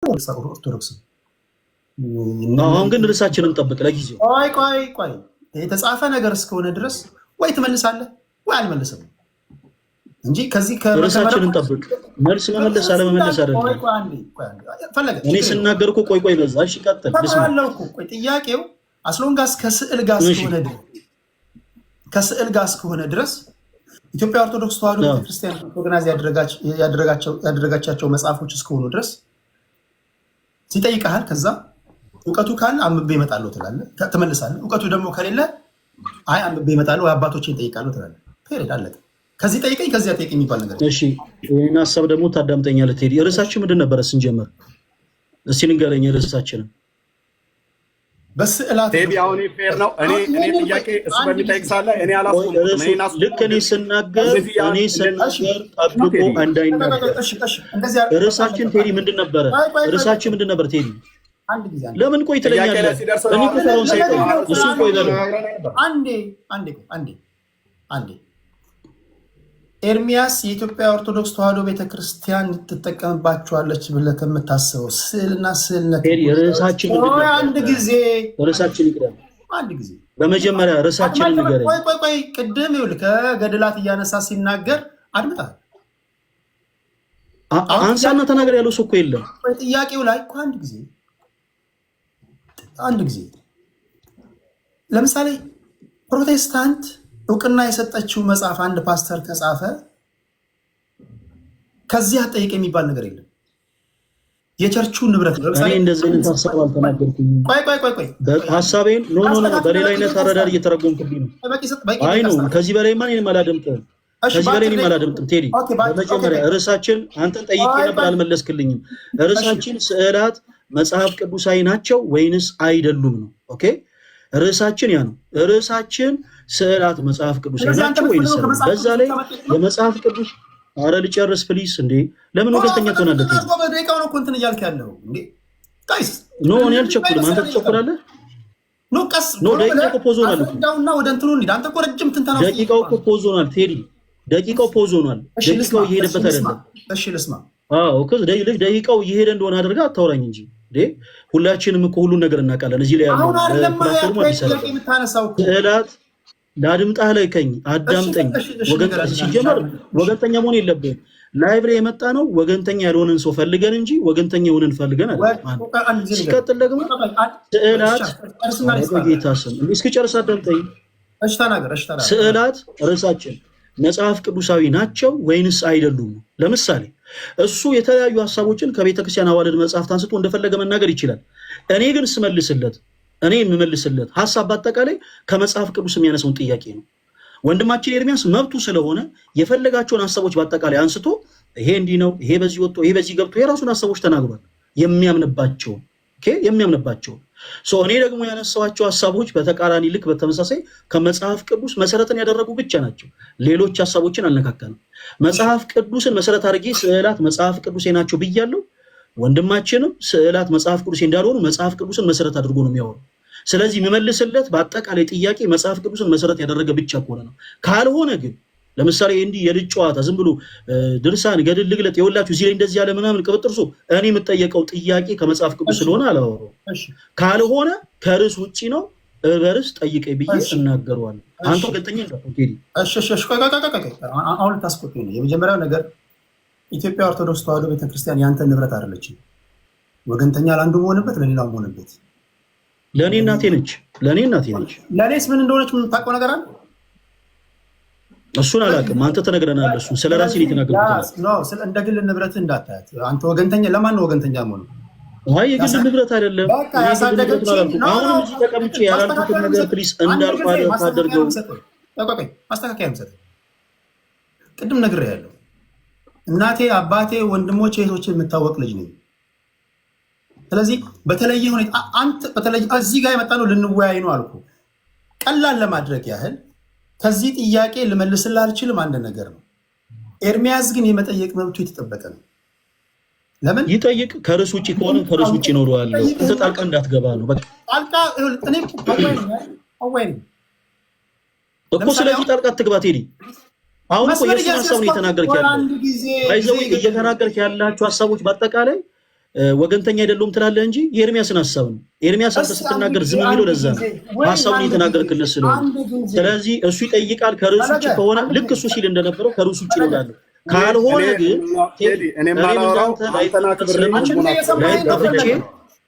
ኦርቶዶክስ ነው። አሁን ግን ርዕሳችንን ጠብቅ ለጊዜው። ቆይ ቆይ ቆይ፣ የተጻፈ ነገር እስከሆነ ድረስ ወይ ትመልሳለህ ወይ አልመልስም እንጂ ከዚህ ርዕሳችንን ጠብቅ። መልስ መመለስ አለመመለስ አይደለም። ፈለገ እኔ ስናገር እኮ ቆይ ቆይ በዛ። እሺ ቀጥል፣ ልስማ። ተባለው እኮ። ቆይ፣ ጥያቄው as long as ከስዕል ጋር እስከሆነ ድረስ፣ ከስዕል ጋር እስከሆነ ድረስ ኢትዮጵያ ኦርቶዶክስ ተዋሕዶ ቤተክርስቲያን recognize ያደረጋቻቸው መጽሐፎች እስከሆኑ ድረስ ሲጠይቀሃል፣ ከዛ እውቀቱ ካለ አንብቤ እመጣለሁ ትላለህ፣ ትመልሳለህ። እውቀቱ ደግሞ ከሌለ አይ አንብቤ እመጣለሁ ወይ አባቶቼን እጠይቃለሁ ትላለህ። Period፣ አለቀ። ከዚህ ጠይቀኝ ከዚያ ጠይቀኝ የሚባል ነገር እሺ፣ ይህን ሀሳብ ደግሞ ታዳምጠኛለህ ቴዲ። ርዕሳችን ምንድን ነበረ ስንጀምር? እስቲ ንገረኝ ርዕሳችንን። በስዕላት ቴዲ፣ አሁን fair ነው። እኔ ጥያቄ እሱ በሚጠይቅ ሳለ እኔ አላስቆምኩም። እኔን ልክ እኔ ስናገር እኔ ስናገር ጠብቆ እንዳይናገር። ርዕሳችን ቴዲ ምንድን ነበረ? ርዕሳችን ምንድን ነበር ቴዲ? አንድ ጊዜ አንዴ። ለምን ቆይ ትለኛለህ? እኔ እኮ ተራውን ሳይጠይቅ እሱ ቆይ በለው። አንዴ አንዴ አንዴ አንዴ። ኤርሚያስ፣ የኢትዮጵያ ኦርቶዶክስ ተዋሕዶ ቤተክርስቲያን ትጠቀምባቸዋለች ብለህ ከምታስበው ስዕልና ስዕልነት ቴዲ፣ ርዕሳችን ምንድን ነበር? አንድ ጊዜ። ርዕሳችን ይቅደም። አንድ ጊዜ። በመጀመሪያ ርዕሳችንን ንገረኝ። ቆይ ቆይ ቆይ፣ ቅድም ይኸውልህ ከገድላት እያነሳ ሲናገር አድምጣል። አንሳና ተናገር ያለው ሰው እኮ የለም። ጥያቄው ላይ እኮ አንድ ጊዜ፣ አንድ ጊዜ። ለምሳሌ ፕሮቴስታንት እውቅና የሰጠችው መጽሐፍ አንድ ፓስተር ከጻፈ ከዚህ አጠይቅ የሚባል ነገር የለም። የቸርቹ ንብረት ነው። እኔ ለምሳሌ እንደዚህ አይነት ሀሳብ አልተናገርኩኝም። ቆይ ቆይ ቆይ ቆይ። ሀሳቤን no no no፣ በሌላ አይነት አረዳድ እየተረጎምክብኝ ነው። በቂ አይ ነው ደቂቃ። ከዚህ በላይ ማን እኔንም አላደምጥህም። እሺ፣ ከዚህ በላይ በአጭር እኔም ደቂቃ። አላደምጥም። ቴዲ፣ በመጀመሪያ ርዕሳችን አንተን ጠይቄ ነበር፣ አልመለስክልኝም። ርዕሳችን ስዕላት መጽሐፍ ቅዱሳዊ ናቸው ወይንስ አይደሉም ነው። Okay፣ ርዕሳችን ያ ነው። ርዕሳችን ስዕላት መጽሐፍ ቅዱሳዊ ስለዚህ አንተ ናቸው ወይንስ የምትፈልገው አይደሉም? ከመጽሐፍ በዛ ቅዱስ ላይ መጠየቅ ነው? የመጽሐፍ ቅዱስ፣ አረ ልጨርስ please። እንዴ ለምን ወገንተኛ ትሆናለህ? ቴዲ? በደቂቃው ነው እኮ እንትን እያልክ ያለው እንዴ guys። No፣ እኔ አልቸኩልም። አንተ ትቸኩላለህ። No፣ ቀስ No፣ ደቂቃው እኮ pause ሆኗል እኮ። አስረዳውና ወደ እንትኑ እንሂድ። አንተ እኮ ረጅም ትንተና ውስጥ ደቂቃው እኮ pause ሆኗል ቴዲ። ደቂቃው pause ሆኗል። እሺ ደቂቃው ልስማ፣ እየሄደበት እሺ ልስማ፣ አይደለም። እሺ ልስማ። አዎ እኮ ደቂቃው እየሄደ እንደሆነ አድርገህ አታውራኝ እንጂ እንዴ። ሁላችንም እኮ ሁሉን ነገር እናውቃለን። እዚህ ላይ ያለው አሁን አይደለም platform ኡ አዲስ ጥያቄ አይደለም። የምታነሳው እኮ። ስዕላት ላድምጣህ ላይ ከኝ አዳምጠኝ። እሺ፣ እሺ፣ ወገን ንገረኝ። ሲጀመር ወገንተኛ መሆን የለብህም። Live ላይ የመጣ ነው ወገንተኛ ያልሆነን ሰው ፈልገን እንጂ ወገንተኛ የሆነን ፈልገን አይደለም። አንድ አንድ ጊዜ ንገረኝ። ሲቀጥል ደግሞ ስዕላት፣ ኧረ በጌታ ስም እስክጨርስ አዳምጠኝ። እሺ ተናገር። እሺ ተናገር። ስዕላት ርዕሳችን መጽሐፍ ቅዱሳዊ ናቸው ወይንስ አይደሉም ነው። ለምሳሌ እሱ የተለያዩ ሀሳቦችን ከቤተ ክርስቲያን አዋልድ መጽሐፍት አንስቶ እንደፈለገ መናገር ይችላል። እኔ ግን ስመልስለት፣ እኔ የምመልስለት ሀሳብ በአጠቃላይ ከመጽሐፍ ቅዱስ የሚያነሳውን ጥያቄ ነው። ወንድማችን ኤርሚያስ መብቱ ስለሆነ የፈለጋቸውን ሀሳቦች በአጠቃላይ አንስቶ ይሄ እንዲህ ነው፣ ይሄ በዚህ ወጥቶ፣ ይሄ በዚህ ገብቶ የራሱን ሀሳቦች ተናግሯል። የሚያምንባቸውን፣ okay፣ የሚያምንባቸውን። So እኔ ደግሞ ያነሳኋቸው ሀሳቦች በተቃራኒ ልክ በተመሳሳይ ከመጽሐፍ ቅዱስ መሰረትን ያደረጉ ብቻ ናቸው። ሌሎች ሀሳቦችን አልነካካንም። መጽሐፍ ቅዱስን መሰረት አድርጌ ስዕላት መጽሐፍ ቅዱሴ ናቸው ብያለሁ። ወንድማችንም ስዕላት መጽሐፍ ቅዱሴ እንዳልሆኑ መጽሐፍ ቅዱስን መሰረት አድርጎ ነው የሚያወራው። ስለዚህ የሚመልስለት በአጠቃላይ ጥያቄ መጽሐፍ ቅዱስን መሰረት ያደረገ ብቻ ከሆነ ነው። ካልሆነ ግን ለምሳሌ እንዲህ የልጅ ጨዋታ ዝም ብሎ ድርሳን ገድል ልግለጥ የወላችሁ እዚህ ላይ እንደዚህ ያለ ምናምን ቅብጥርሶ እኔ የምጠየቀው ጥያቄ ከመጽሐፍ ቅዱስ ስለሆነ አላወራውም። ካልሆነ ከርዕስ ውጭ ነው፣ በርዕስ ጠይቀኝ ብዬ እናገረዋለሁ። አንተ ወገንተኛ እንዳትሆን ቴዲ። እሺ፣ ቆይ ቆይ ቆይ ቆይ፣ አሁን ልታስቆጡኝ ነው። የመጀመሪያው ነገር ኢትዮጵያ ኦርቶዶክስ ተዋሕዶ ቤተክርስቲያን ያንተ ንብረት አይደለችም። ወገንተኛ ለአንዱ መሆንበት ለሌላው መሆንበት ለእኔ እናቴ ነች። ለእኔ እናቴ ነች። ለእኔስ ምን እንደሆነች የምታውቀው ነገር አለ? እሱን አላውቅም። አንተ ትነግረናለህ። እሱን ስለ ራሴ ነው የተናገርኩት። እንደ ግል ንብረት እንዳታያት። አንተ ወገንተኛ ለማን ነው ወገንተኛ መሆኑ? አይ፣ የግል ንብረት አይደለም። አሁንም እዚህ ተቀምጬ ያላልኩትን ነገር please እንዳልኩ አድርገው። ማስተካከያ የምሰጥህ ቅድም ነግሬሃለሁ። እናቴ፣ አባቴ፣ ወንድሞቼ፣ እህቶቼ የምታወቅ ልጅ ነኝ። ስለዚህ በተለየ ሁኔታ አንተ በተለየ እዚህ ጋር የመጣ ነው ልንወያይ ነው አልኩ። ቀላል ለማድረግ ያህል ከዚህ ጥያቄ ልመልስልህ አልችልም። አንድ ነገር ነው። ኤርሚያስ ግን የመጠየቅ መብቱ የተጠበቀ ነው። ለምን ይጠይቅ። ከርዕስ ውጭ ከሆነ ከርዕስ ውጭ ይኖረዋለሁ። አንተ ጣልቃ እንዳትገባ ነው በቃ። ጣልቃ እኔ አዋይ ነኝ እኮ። ስለዚህ ጣልቃ አትግባ ቴዲ። አሁን እኮ የእሱን ሀሳብ ነው እየተናገርክ ያለው። ይዘው እየተናገርክ ያላችሁ ሀሳቦች በአጠቃላይ ወገንተኛ አይደለሁም ትላለህ እንጂ የኤርሚያስን ሀሳብ ነው። ኤርሚያስ አንተ እስኪ አንድ ስትናገር ጊዜ ዝም የሚለው አንድ ለዛ ጊዜ ነው፣ ወይ ሀሳቡን አንድ ጊዜ እየተናገርክለት ስለሆነ። አንድ ጊዜ ስለዚህ እሱ ይጠይቃል። ከርዕሱ ውጭ ፈለገ ከሆነ አንድ ልክ ጊዜ እሱ ሲል እንደነበረው ከርዕሱ ውጭ ነው ፈለገ እላለሁ። ካልሆነ ግን ቴዲ እኔ እኔም የማላወራው እንዳንተ live አንተን አክብሬ ስለምን አንድ ህዝቡን ጊዜ አክብሬ እየሰማኸኝ live ነው ከፍቼ ፈለገ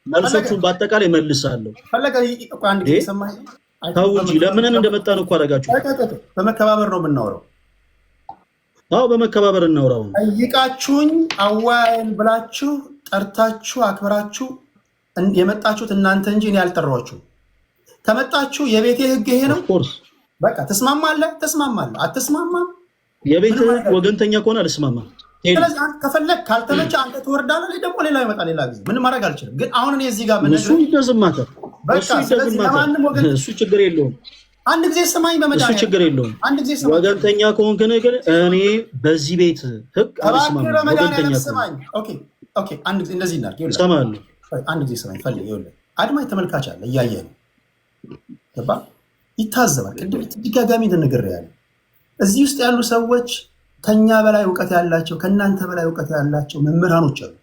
መልሶቹን ፈለገ በአጠቃላይ መልሳለሁ። ፈለገ ቆይ አንድ እንዴ ጊዜ እየሰማኸኝ ነው? አይ ተው እንጂ ለምንን እንደመጣን እኮ አደረጋችሁ። ቆይ ቆይ ቆይ፣ በመከባበር ነው የምናወራው። አዎ በመከባበር እናውራው ነው። ጠይቃችሁኝ አወያየን ብላችሁ ጠርታችሁ አክብራችሁ የመጣችሁት እናንተ እንጂ እኔ አልጠራኋችሁም። ከመጣችሁ የቤቴ ህግ ይሄ ነው። Of course በቃ ትስማማለህ፣ ትስማማለህ፣ አትስማማም የቤት ምንም ማድረግ ወገንተኛ ከሆነ አልስማማም። ቴዲ ስለዚህ አንተ ከፈለግ ካልተመቸ አንተ ትወርዳለህ፣ ላይ ደግሞ ሌላው ይመጣል ሌላ ጊዜ። ምንም ማድረግ አልችልም። ግን አሁን እኔ እዚህ ጋር እሱ የምነግርህ doesn't matter በቃ እሱ ስለዚህ doesn't matter ለማንም ወገን እሱ ችግር የለውም። አንድ ጊዜ ስማኝ፣ እሱ በመድኃኒዓለም ችግር የለውም። አንድ ጊዜ ስማኝ፣ ወገንተኛ ከሆንክ ግን እኔ በዚህ ቤት ህግ እባክህ አልስማማም። ወገንተኛ በመድኃኒዓለም ከሆንክ ስማኝ። Okay okay፣ አንድ ጊዜ እንደዚህ እናድርግ። ይኸውልህ እሰማለሁ። አንድ ጊዜ ስማኝ ፈልግ። ይኸውልህ አድማጭ ተመልካች አለ፣ እያየህ ነው። ገባ? ይታዘባል። ቅድም ተደጋጋሚ ተነግሬሃለሁ። እዚህ ውስጥ ያሉ ሰዎች ከኛ በላይ እውቀት ያላቸው ከእናንተ በላይ እውቀት ያላቸው መምህራኖች አሉ።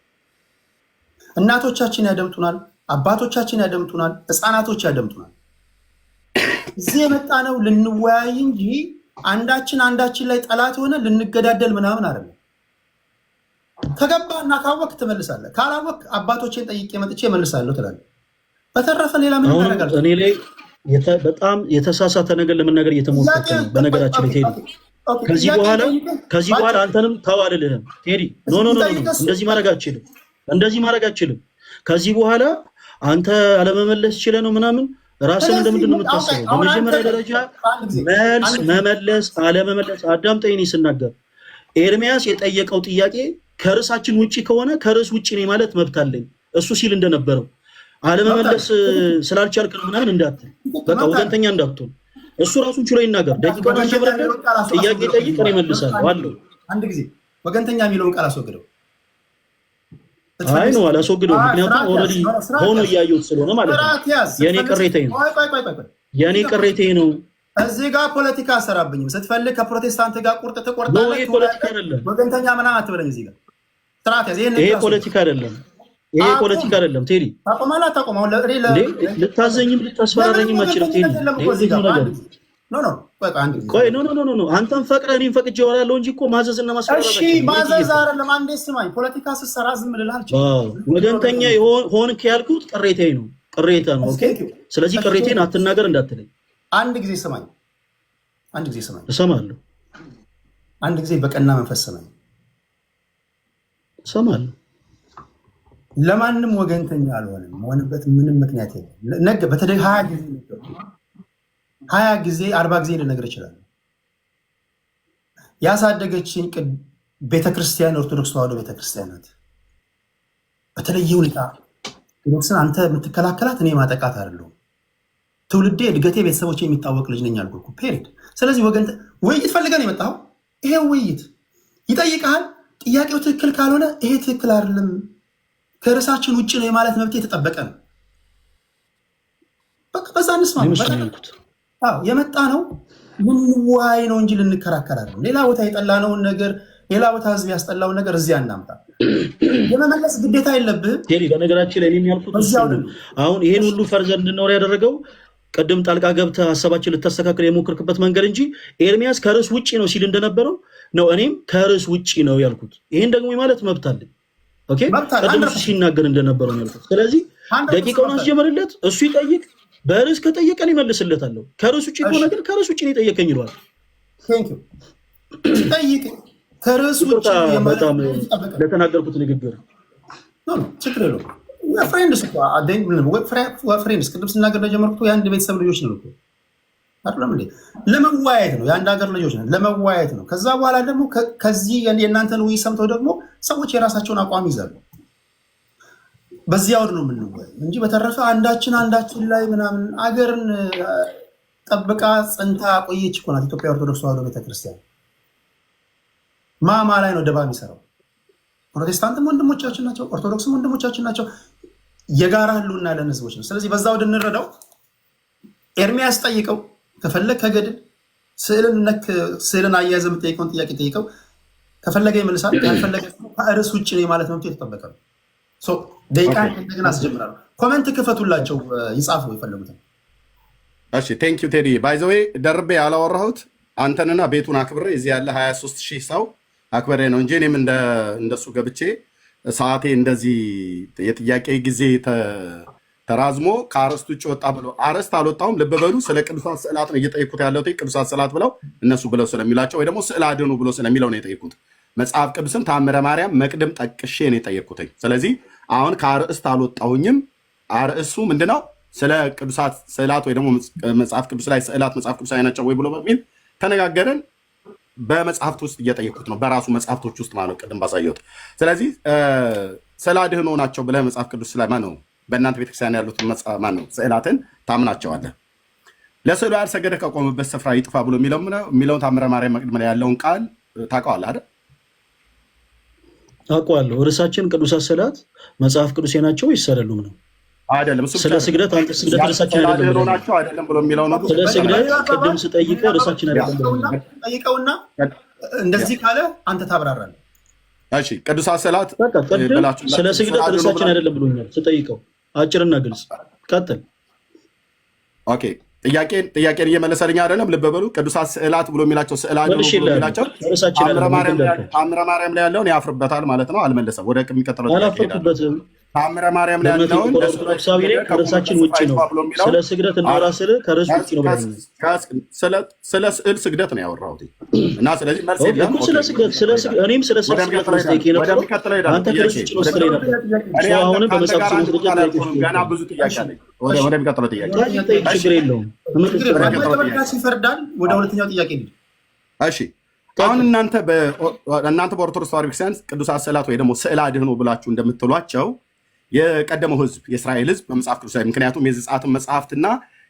እናቶቻችን ያደምጡናል፣ አባቶቻችን ያደምጡናል፣ ህፃናቶች ያደምጡናል። እዚህ የመጣነው ልንወያይ እንጂ አንዳችን አንዳችን ላይ ጠላት ሆነ ልንገዳደል ምናምን አይደለም። ከገባና ካወቅ ትመልሳለህ፣ ካላወቅ አባቶቼን ጠይቄ መጥቼ እመልሳለሁ ትላለህ። በተረፈ ሌላ ምንም አሁንም ታደርጋለህ? እኔ ላይ በጣም የተሳሳተ ነገር ለመናገር እየተሞከርክ ነው። በነገራችን ላይ ቴዲ ከዚህ በኋላ ከዚህ በኋላ አንተንም ተው አልልህም ቴዲ። No no no no፣ እንደዚህ ማድረግ አትችልም። እንደዚህ ማድረግ አትችልም። ከዚህ በኋላ አንተ አለመመለስ ችለህ ነው ምናምን ራስን እንደምንድን ነው የምታስበው? በመጀመሪያ ደረጃ መልስ መመለስ አለመመለስ፣ አዳምጠኝ። እኔ ስናገር ኤርሚያስ የጠየቀው ጥያቄ ከርዕሳችን ውጪ ከሆነ ከርዕስ ውጪ ነኝ ማለት መብት አለኝ። እሱ ሲል እንደነበረው አለመመለስ ስላልቻልክ ነው ምናምን እንዳትል፣ በቃ ወገንተኛ እንዳትሆን። እሱ ራሱን ችሎ ይናገር። ደቂቃውን አስጀምረለት፣ ጥያቄ ጠይቅ፣ እኔ እመልሳለሁ አለው። አንድ ጊዜ ወገንተኛ የሚለውን ቃል አስወግደው። አይ ነው አላስወግደውም። ምክንያቱም already ሆኖ እያየሁት ስለሆነ ማለት ነው። የኔ ቅሬታ ነው። የኔ ቅሬታ ነው። እዚህ ጋር ፖለቲካ አሰራብኝም። ስትፈልግ ከፕሮቴስታንት ጋር ቁርጥ ትቆርጣለህ። ይሄ ፖለቲካ አይደለም። ወገንተኛ ምናምን አትበለኝ። እዚህ ጋር ስርዓት ያዝ። ይሄ ፖለቲካ አይደለም። ይሄ ፖለቲካ አይደለም። ቴዲ ታቆማለህ አታቆም? አሁን ልታዘኝም ልታስፈራረኝም አትችልም። ቴዲ ነገር ቆይ no no no no አንተም ፈቅደህ እኔም ፈቅጄ እወራለሁ እንጂ እኮ ማዘዝና ማስፈራራት እሺ፣ ማዘዝ አይደለም። አንዴ ስማኝ፣ ፖለቲካ ስትሰራ ዝም ልልህ አልችልም። ወገንተኛ ሆንክ ያልኩት ቅሬታዬ ነው፣ ቅሬታ ነው። Okay። ስለዚህ ቅሬቴን አትናገር እንዳትለኝ። አንድ ጊዜ ስማኝ፣ አንድ ጊዜ ስማኝ። እሰማለሁ። አንድ ጊዜ በቀና መንፈስ ስማኝ። እሰማለሁ። ለማንም ወገንተኛ አልሆንም። መሆንበት ምንም ምክንያት የለም። ነገ በተለይ 20 ጊዜ 20 ጊዜ 40 ጊዜ ልነግር እችላለሁ። ያሳደገችኝ ቤተክርስቲያን ኦርቶዶክስ ተዋህዶ ቤተክርስቲያን ናት። በተለየ ሁኔታ ኦርቶዶክስን አንተ የምትከላከላት እኔ ማጠቃት አይደለሁም። ትውልዴ፣ እድገቴ፣ ቤተሰቦቼ የሚታወቅ ልጅ ነኝ አልኩህ። Period። ስለዚህ ወገን ውይይት ፈልገን የመጣኸው ይሄው ውይይት ይጠይቀሃል። ጥያቄው ትክክል ካልሆነ ይሄ ትክክል አይደለም ከርዕሳችን ውጭ ነው የማለት መብት የተጠበቀ ነው። በቃ በዛ እንስማ። የመጣ ነው ልንወያይ ነው እንጂ ልንከራከር አይደለም። ሌላ ቦታ የጠላነውን ነገር ሌላ ቦታ ህዝብ ያስጠላውን ነገር እዚያ እናምጣ። የመመለስ ግዴታ የለብህም። ቴዲ በነገራችን ላይ እኔም ያልኩት እሱ ነው። አሁን ይሄን ሁሉ further እንድናወራ ያደረገው ቅድም ጣልቃ ገብተህ ሀሳባችን ልታስተካክል የሞከርክበት መንገድ እንጂ ኤርሚያስ ከርዕስ ውጭ ነው ሲል እንደነበረው ነው። እኔም ከርዕስ ውጭ ነው ያልኩት። ይሄን ደግሞ ማለት መብት አለኝ። Okay፣ ቅድም እሱ ሲናገር እንደነበረው ነው ያልኩት። ስለዚህ ደቂቃውን አስጀምርለት፣ እሱ ይጠይቅ። በርዕስ ከጠየቀን ይመልስለታለሁ። ከርዕስ ውጭ ከሆነ ግን ከርዕስ ውጭ ነው የጠየቀኝ ይለዋል። ጠይቅ። ከርዕስ ውጭ በጣም ለተናገርኩት ንግግር ችግር የለውም። Friends friends ቅድም ስናገር እንደጀመርኩት የአንድ ቤተሰብ ልጆች ነው እኮ አይደለም እንዴ? ለመወያየት ነው። የአንድ ሀገር ልጆች ነን፣ ለመወያየት ነው። ከዛ በኋላ ደግሞ ከዚህ የእናንተን ውይይት ሰምተው ደግሞ ሰዎች የራሳቸውን አቋም ይዛሉ። በዚህ አውድ ነው የምንወያይ እንጂ በተረፈ አንዳችን አንዳችን ላይ ምናምን አገርን ጠብቃ ጽንታ ቆየች እኮ ናት ኢትዮጵያ ኦርቶዶክስ ተዋሕዶ ቤተክርስቲያን። ማማ ላይ ነው ደባ የሚሰራው። ፕሮቴስታንትም ወንድሞቻችን ናቸው፣ ኦርቶዶክስም ወንድሞቻችን ናቸው። የጋራ ህልውና ያለን ህዝቦች ነው። ስለዚህ በዛ ወደ እንረዳው። ኤርሚያስ ጠይቀው ከፈለግ ከገድል ስዕልን ነክ ስዕልን አያይዘህ የምጠይቀውን ጥያቄ ጠይቀው፣ ከፈለገ ይመልሳል፣ ካልፈለገ ከርዕስ ውጭ ነው የማለት መብቱ የተጠበቀ ነው። ደቂቃ እንደገና አስጀምራለሁ። Comment ክፈቱላቸው፣ ይጻፉ የፈለጉትን። እሺ፣ thank you ቴዲ። By the way ደርቤ ያላወራሁት አንተንና ቤቱን አክብሬ እዚህ ያለ 23 ሺህ ሰው አክብሬ ነው እንጂ እኔም እንደሱ ገብቼ ሰዓቴ እንደዚህ የጥያቄ ጊዜ ተራዝሞ ከአርስት ውጭ ወጣ ብሎ አርስት አልወጣውም። ልብ በሉ፣ ስለ ቅዱሳት ስዕላት ነው እየጠየኩት ያለሁት። ቅዱሳት ስዕላት ብለው እነሱ ብለው ስለሚላቸው ወይ ደግሞ ስዕል አድኑ ብሎ ስለሚለው ነው የጠየኩት። መጽሐፍ ቅዱስን ታምረ ማርያም መቅድም ጠቅሼ ነው የጠየኩትኝ። ስለዚህ አሁን ከአርእስት አልወጣሁኝም። አርእሱ ምንድነው? ስለ ቅዱሳት ስዕላት ወይ ደግሞ መጽሐፍ ቅዱስ ላይ ስዕላት መጽሐፍ ቅዱሳዊ ናቸው ወይ ብሎ በሚል ተነጋገርን። በመጽሐፍት ውስጥ እየጠየኩት ነው፣ በራሱ መጽሐፍቶች ውስጥ ማለት ነው፣ ቅድም ባሳየሁት። ስለዚህ ስዕለ አድኅኖ ናቸው ብለህ መጽሐፍ ቅዱስ ላይ ማነው በእናንተ ቤተክርስቲያን ያሉትን ማነው ስዕላትን ታምናቸዋለህ። ለስዕሉ ያልሰገደ ከቆመበት ስፍራ ይጥፋ ብሎ የሚለውን ታምረ ማርያም መቅድም ላይ ያለውን ቃል ታውቀዋለህ አይደል? አውቀዋለሁ። ርዕሳችን ቅዱሳት ስዕላት መጽሐፍ ቅዱሴ ናቸው ወይስ አይደሉም ነው። አይደለም። እሱ ስለ ስግደት አንተ ስግደት ርዕሳችን አይደለም ብለህ ናቸው አይደለም ብሎ የሚለው ነው። ስለ ስግደት ቅድም ስጠይቅህ ርዕሳችን አይደለም ብለህ ጠይቀውና እንደዚህ ካለ አንተ ታብራራለህ። እሺ፣ ቅዱሳት ስዕላት በቃ ቅድም ስለ ስግደት ርዕሳችን አይደለም ብሎኛል ስጠይቀው፣ አጭርና ግልጽ። ቀጥል። Okay፣ ጥያቄን እየመለሰልኝ አይደለም። ልብ በሉ፣ ቅዱሳት ስዕላት ብሎ የሚላቸው ስዕል አድኅኖ ብሎ የሚላቸው ታምረ ማርያም ላይ ያለውን ያፍርበታል ማለት ነው። አልመለሰም። ወደ የሚቀጥለው አላፈርኩበትም። ታምረ ማርያም ላይ ያለውን ኦርቶዶክሳዊ ላይ ከርዕሳችን ውጭ ነው። ስለ ስግደት እናውራ ስልህ ከርዕስ ውጭ ነው። ስለ ስዕል ስግደት ነው ያወራሁት እና ስለዚህ መልስ የለም። ስለ ስግደት እኔም ስለ ስዕል ስግደት ነው ስጠይቅ የነበረው፣ አንተ ከርዕስ ውጭ ነው ስትለኝ ነበር። አሁንም በመጽሐፍ ማስረጃ ገና ብዙ ጥያቄ አለኝ። ወደሚቀጥለው ጥያቄ ጠይቅ፣ ችግር የለውም። ይፈርዳል። ወደ ሁለተኛው ጥያቄ። እሺ፣ አሁን እናንተ በኦርቶዶክስ ተዋሕዶ ቤተክርስቲያን ቅዱሳት ስዕላት ወይ ደግሞ ስዕለ አድኅኖ ብላችሁ እንደምትሏቸው የቀደመው ሕዝብ የእስራኤል ሕዝብ በመጽሐፍ ቅዱስ ላይ፣ ምክንያቱም የዘጸአትን መጽሐፍትና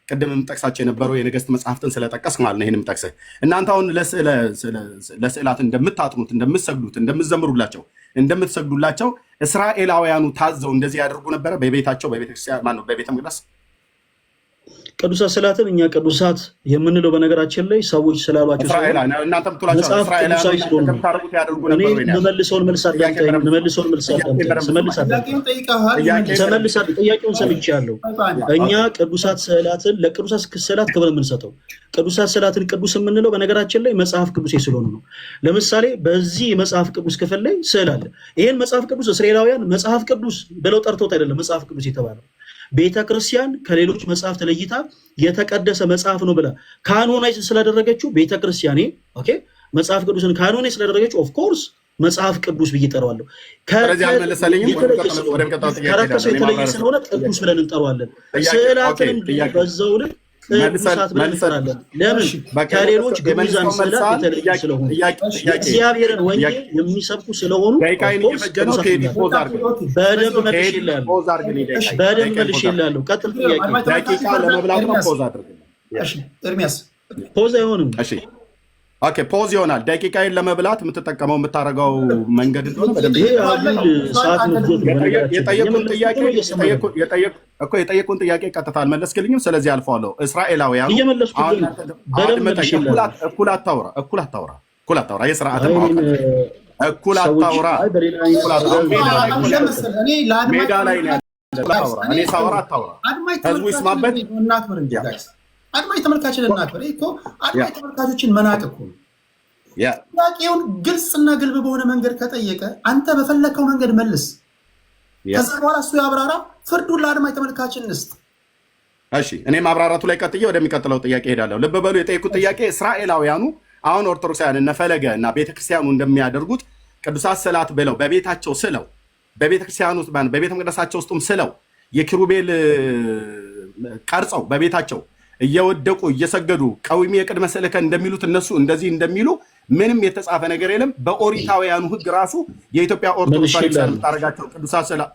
ቅድም የምጠቅሳቸው የነበረው የነገስት መጽሐፍትን ስለጠቀስክ ማለት ነው። ይህን የምጠቅስህ እናንተ አሁን ለስዕላት እንደምታጥኑት፣ እንደምትሰግዱት፣ እንደምትዘምሩላቸው፣ እንደምትሰግዱላቸው እስራኤላውያኑ ታዘው እንደዚህ ያደርጉ ነበረ በቤታቸው፣ በቤተክርስቲያን ማነው በቤተ መቅደስ? ቅዱሳት ስዕላትን እኛ ቅዱሳት የምንለው በነገራችን ላይ ሰዎች ስላሏቸው መጽሐፍ ቅዱሳዊ ስለሆኑ እኔ የምመልሰውን መልስ አዳምጠኝ። የምመልሰውን መልስ አዳምጠኝ። ስመልስ አዳምጠኝ። ጥያቄውን ሰምቻለሁ። እኛ ቅዱሳት ስዕላትን ለቅዱሳት ስዕላት ክብር የምንሰጠው፣ ቅዱሳት ስዕላትን ቅዱስ የምንለው በነገራችን ላይ መጽሐፍ ቅዱስ ስለሆኑ ነው። ለምሳሌ በዚህ የመጽሐፍ ቅዱስ ክፍል ላይ ስዕል አለ። ይህን መጽሐፍ ቅዱስ እስራኤላውያን መጽሐፍ ቅዱስ ብለው ጠርተውት አይደለም መጽሐፍ ቅዱስ የተባለው። ቤተ ክርስቲያን ከሌሎች መጽሐፍ ተለይታ የተቀደሰ መጽሐፍ ነው ብላ canonize ስላደረገችው ቤተ ክርስቲያኔ፣ okay፣ መጽሐፍ ቅዱስን canonize ስላደረገችው of course መጽሐፍ ቅዱስ ብዬ እጠራዋለሁ። ከረከሰው የተለየ ስለሆነ ቅዱስ ብለን እንጠራዋለን። ስዕላትንም በዛው ልክ ቅዱሳት ብለን እንጠራለን። ለምን? ከሌሎች ግዑዛን ስዕላት የተለዩ ስለሆኑ፣ እግዚአብሔርን ወንጌል የሚሰብኩ ስለሆኑ። በደንብ መልሼልሃለሁ። በደንብ መልሼልሃለሁ። ቀጥል ጥያቄ። ኤርሚያስ። Pause አይሆንም። Okay፣ pause ይሆናል። ደቂቃዬን ለመብላት የምትጠቀመው የምታደርገው መንገድ እንደሆነ በደንብ ይሄ አጉል ሰዓት መግዛት ነው። የጠየቁን ጥያቄ እኮ የጠየቁን ጥያቄ ቀጥታ አልመለስክልኝም። ስለዚህ አልፈዋለሁ። እስራኤላውያኑ እየመለስኩልህ ነው። በደንብ መልሼልሃለሁ። እኩል አታውራ፣ እኩል አታውራ፣ እኩል አታውራ። የስርዓትን ማወቅ እኩል አታውራ። ሜዳ ላይ ነው ያለው። እኔ ሳወራ አታውራ። ህዝቡ ይስማበት። እናክብር እንጂ አድማጭ ተመልካችን እናክብር። እኮ አድማጭ ተመልካቾችን መናቅ እኮ ነው። ጥያቄውን ግልጽና ግልብ በሆነ መንገድ ከጠየቀ አንተ በፈለከው መንገድ መልስ። ከዛ በኋላ እሱ ያብራራ። ፍርዱን ለአድማጭ ተመልካችን እንስጥ። እሺ፣ እኔ ማብራራቱ ላይ ቀጥዬ ወደሚቀጥለው ጥያቄ ሄዳለሁ። ልብ በሉ፣ የጠየቁት ጥያቄ እስራኤላውያኑ አሁን ኦርቶዶክሳውያን እነ ፈለገ እና ቤተክርስቲያኑ እንደሚያደርጉት ቅዱሳት ስዕላት ብለው በቤታቸው ስለው፣ በቤተክርስቲያኑ ውስጥ በቤተ መቅደሳቸው ውስጥም ስለው፣ የኪሩቤል ቀርጸው በቤታቸው እየወደቁ እየሰገዱ ቀዊሚ የቅድመ ስእልከ እንደሚሉት እነሱ እንደዚህ እንደሚሉ ምንም የተጻፈ ነገር የለም። በኦሪታውያኑ ሕግ ራሱ የኢትዮጵያ ኦርቶዶክስ ቤተክርስቲያን የምታደርጋቸው ቅዱሳት ስዕላት፣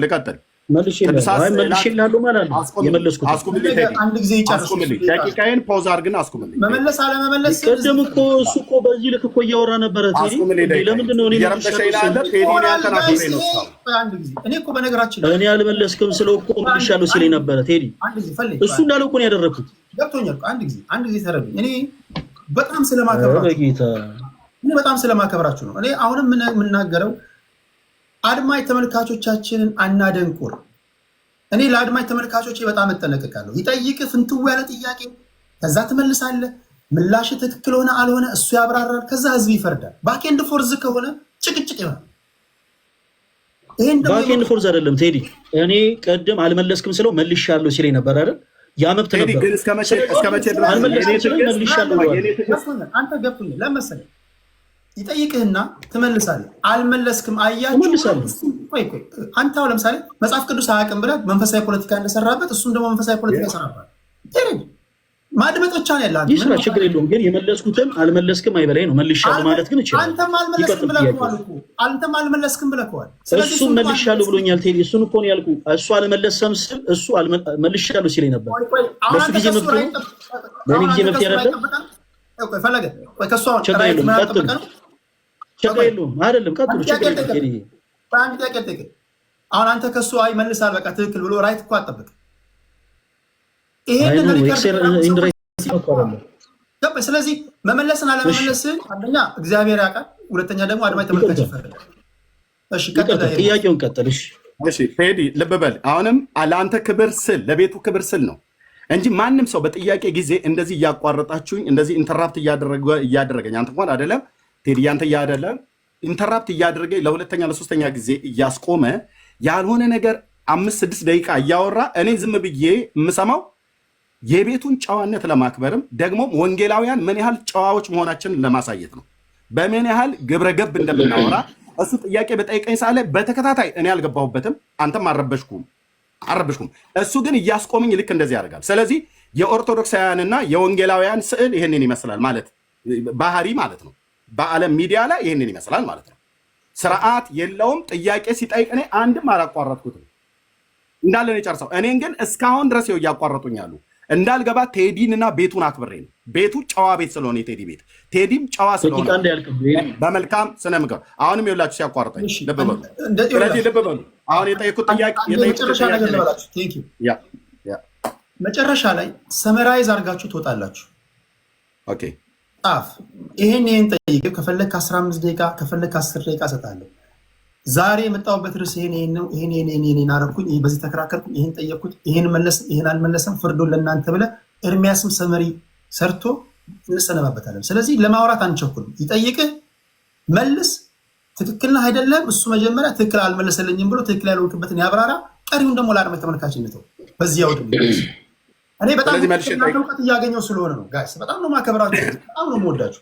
ልቀጥል። መልሼልሃለሁ ማለት ነው የመለስኩት። አንድ ጊዜ ይጨርሱ። ደቂቃዬን pause አድርግና አስቁምልኝ። መመለስ አለመመለስ ቅድም እኮ እሱ እኮ በዚህ ልክ እኮ እያወራ ነበረ። ቴዲ፣ ለምንድን ነው እኔ እየረበሸኝ ነው ያለ ቴዲ። እኔ አንተን አክብሬ ነው እስካሁን። አንድ ጊዜ እኔ እኮ በነገራችን እኔ አልመለስክም ስለው እኮ መልሻለሁ ሲለኝ ነበረ ቴዲ። አንድ ጊዜ ፈልግ። እሱ እንዳለው እኮ ነው ያደረኩት። ገብቶኛል። አንድ ጊዜ ተረዱኝ። እኔ በጣም ስለማከብራችሁ በጌታ እኔ በጣም ስለማከብራችሁ ነው። እኔ አሁንም የምናገረው አድማጭ ተመልካቾቻችንን አናደንቁር። እኔ ለአድማጭ ተመልካቾች በጣም እጠነቀቃለሁ። ይጠይቅ ፍንትው ያለ ጥያቄ፣ ከዛ ትመልሳለህ። ምላሽ ትክክል ሆነ አልሆነ እሱ ያብራራል። ከዛ ህዝብ ይፈርዳል። Back and forth ከሆነ ጭቅጭቅ ይሆናል። ይሄን ደግሞ Back and forth አይደለም ቴዲ። እኔ ቅድም አልመለስክም ስለው መልሻለሁ ሲለኝ ነበር አይደል? ያ መብት ቴዲ ነበር። ግን እስከ መቼ ድረስ አልመለስክም የኔ ስለው ትዕግስት መልሻለሁ ብሏል። የኔ ትዕግስት ገብቶኛል። አንተ ገብቶኛል። ለመሰለህ ይጠይቅህና ትመልሳለህ። አልመለስክም አያችሁ። እመልሳለሁ። ቆይ ቆይ፣ አንተ አሁን ለምሳሌ መጽሐፍ ቅዱስ አያውቅም ብለህ መንፈሳዊ ፖለቲካ እንደሰራበት እሱም ደግሞ መንፈሳዊ ፖለቲካ ይሰራባል። ማድመጥ ብቻ ነው ያለህ። አንተ ይስራ፣ ችግር የለውም። ግን የመለስኩትን አልመለስክም አይበላይ ነው። መልሻለሁ ማለት ግን እችላለሁ። አንተም አልመለስክም ይቀጥል ብለህ ጥያቄው። እኮ። አንተም አልመለስክም ብለህ እኮ። ስለዚህ እሱም መልሻለሁ ብሎኛል ቴዲ። እሱን እኮ ነው ያልኩህ። እሱ አልመለሰም ስል እሱ መልሻለሁ ሲለኝ ነበር። ቆይ ቆይ፣ አሁን ለእሱ አንተ ጊዜ ከእሱ መብት ነው፣ Right ለእኔ አሁን ጊዜ አንተ መብት ከእሱ right አይደለም። ጠብቀህ ነው? ቆይ ፈለገ፣ ቆይ ከእሱ አሁን ችግር Right የለውም፣ ምናምን ቀጥሉ። ጠብቀህ ነው? ችግር የለውም አይደለም፣ ቀጥሉ። አንድ ጥያቄ ችግር የለውም ልጠይቅህ። ቴዲዬ። ቆይ አንድ ጥያቄ ልጠይቅህ። አሁን አንተ ከእሱ አይ መልሳል በቃ ትክክል ብሎ right እኮ አትጠብቅም። አይ ይሄንን No Record Indirect እኮ አይደለም። ገባኝ። ስለዚህ መመለስን አለመመለስን አንደኛ እግዚአብሔር ያውቃል፣ ሁለተኛ ደግሞ አድማጭ ተመልካች ይቅርታ። ይፈርዳል። እሺ ቀጥል። ይቅርታ፣ ጥያቄውን ቀጥል። እሺ። እሺ ቴዲ ልብ በል። አሁንም ለአንተ ክብር ስል፣ ለቤቱ ክብር ስል ነው እንጂ ማንም ሰው በጥያቄ ጊዜ እንደዚህ እያቋረጣችሁኝ፣ እንደዚህ interrupt እያደረገኝ፣ አንተ እንኳን አይደለም ቴዲ፣ አንተ አይደለም፣ interrupt እያደረገኝ ለሁለተኛ ለሶስተኛ ጊዜ እያስቆመ ያልሆነ ነገር 5-6 ደቂቃ እያወራ እኔ ዝም ብዬ የምሰማው የቤቱን ጨዋነት ለማክበርም ደግሞ ወንጌላውያን ምን ያህል ጨዋዎች መሆናችንን ለማሳየት ነው። በምን ያህል ግብረ ገብ እንደምናወራ። እሱ ጥያቄ በጠይቀኝ ሰዓት ላይ በተከታታይ እኔ አልገባሁበትም፣ አንተም አልረበሽኩም አልረበሽኩም። እሱ ግን እያስቆመኝ ልክ እንደዚህ ያደርጋል። ስለዚህ የኦርቶዶክሳውያንና የወንጌላውያን ስዕል ይህንን ይመስላል ማለት ባህሪ ማለት ነው። በዓለም ሚዲያ ላይ ይህንን ይመስላል ማለት ነው። ስርዓት የለውም። ጥያቄ ሲጠይቅ እኔ አንድም አላቋረጥኩትም፣ እንዳለ ነው የጨርሰው። እኔን ግን እስካሁን ድረስ ይኸው እያቋረጡኝ አሉ። እንዳልገባ ቴዲን እና ቤቱን አክብሬ ነው። ቤቱ ጨዋ ቤት ስለሆነ፣ የቴዲ ቤት፣ ቴዲም ጨዋ ስለሆነ ደቂቃ እንዳያልቅብህ። በመልካም ስነ ምግባር። አሁንም ይኸውላችሁ ሲያቋርጠኝ እሺ፣ ልብ በሉ። ስለዚህ ልብ በሉ። አሁን የጠየኩት ጥያቄ አንድ የጠየኩት የመጨረሻ ጥያቄ ነገር ላይ ልበላችሁ። Thank you። Yeah. መጨረሻ ላይ summarize አድርጋችሁ ትወጣላችሁ። Okay. ጻፍ። ይሄን ይሄን ጠይቅ። ከፈለግ ከ15 ደቂቃ ከፈለግ ከ10 ደቂቃ እሰጥሃለሁ። ዛሬ የመጣሁበት ርዕስ ይሄን ይሄን ነው። ይሄን ይሄን ይሄን ይሄን አደረኩኝ፣ ይሄ በዚህ ተከራከርኩኝ፣ ይሄን ጠየቅኩት፣ ይሄን መለስ፣ ይሄን አልመለሰም፣ ፍርዱን ለእናንተ ብለህ ኤርሚያስም summary ሰርቶ እንሰነባበታለን። ስለዚህ ለማውራት አንቸኩልም። ይጠይቅህ፣ መልስ። ትክክል ነህ አይደለም፣ እሱ መጀመሪያ ትክክል አልመለሰልኝም ብሎ ትክክል ያልሆንክበትን ያብራራ። ቀሪውን ደግሞ ለአድማጭ ተመልካች እንተው። በዚህ አውድ እኔ በጣም ስለዚህ መልሼ እናንተ እውቀት እያገኘው ስለሆነ ነው guys። በጣም ነው ማከብራችሁ፣ በጣም ነው የምወዳችሁ።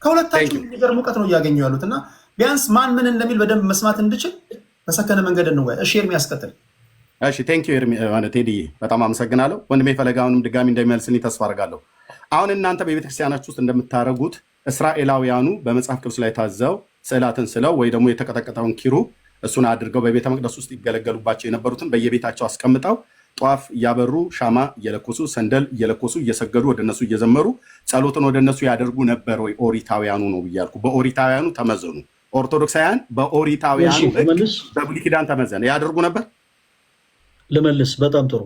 ከሁለታችሁ የሚገርም እውቀት ነው እያገኘው ያሉት እና ቢያንስ ማን ምን እንደሚል በደንብ መስማት እንድችል በሰከነ መንገድ እንወያይ። እሺ ኤርሚ ያስቀጥል። እሺ thank you ኤርሚ፣ ማለት ቴዲዬ በጣም አመሰግናለሁ። ወንድሜ ፈለገ አሁንም ድጋሚ እንደሚመልስልኝ ተስፋ አድርጋለሁ። አሁን እናንተ በቤተክርስቲያናችሁ ውስጥ እንደምታደርጉት እስራኤላውያኑ በመጽሐፍ ቅዱስ ላይ ታዘው ስዕላትን ስለው ወይ ደግሞ የተቀጠቀጠውን ኪሩብ እሱን አድርገው በቤተ መቅደስ ውስጥ ይገለገሉባቸው የነበሩትን በየቤታቸው አስቀምጠው ጧፍ እያበሩ፣ ሻማ እየለኮሱ፣ ሰንደል እየለኮሱ፣ እየሰገዱ፣ ወደ እነሱ እየዘመሩ ጸሎትን ወደ እነሱ ያደርጉ ነበር ወይ? ኦሪታውያኑ ነው ብያልኩ። በኦሪታውያኑ ተመዘኑ። ኦርቶዶክሳውያን በኦሪታውያኑ እሺ፣ ሕግ ልመልስ። በብሉይ ኪዳን ተመዘነ ያደርጉ ነበር። ልመልስ። በጣም ጥሩ።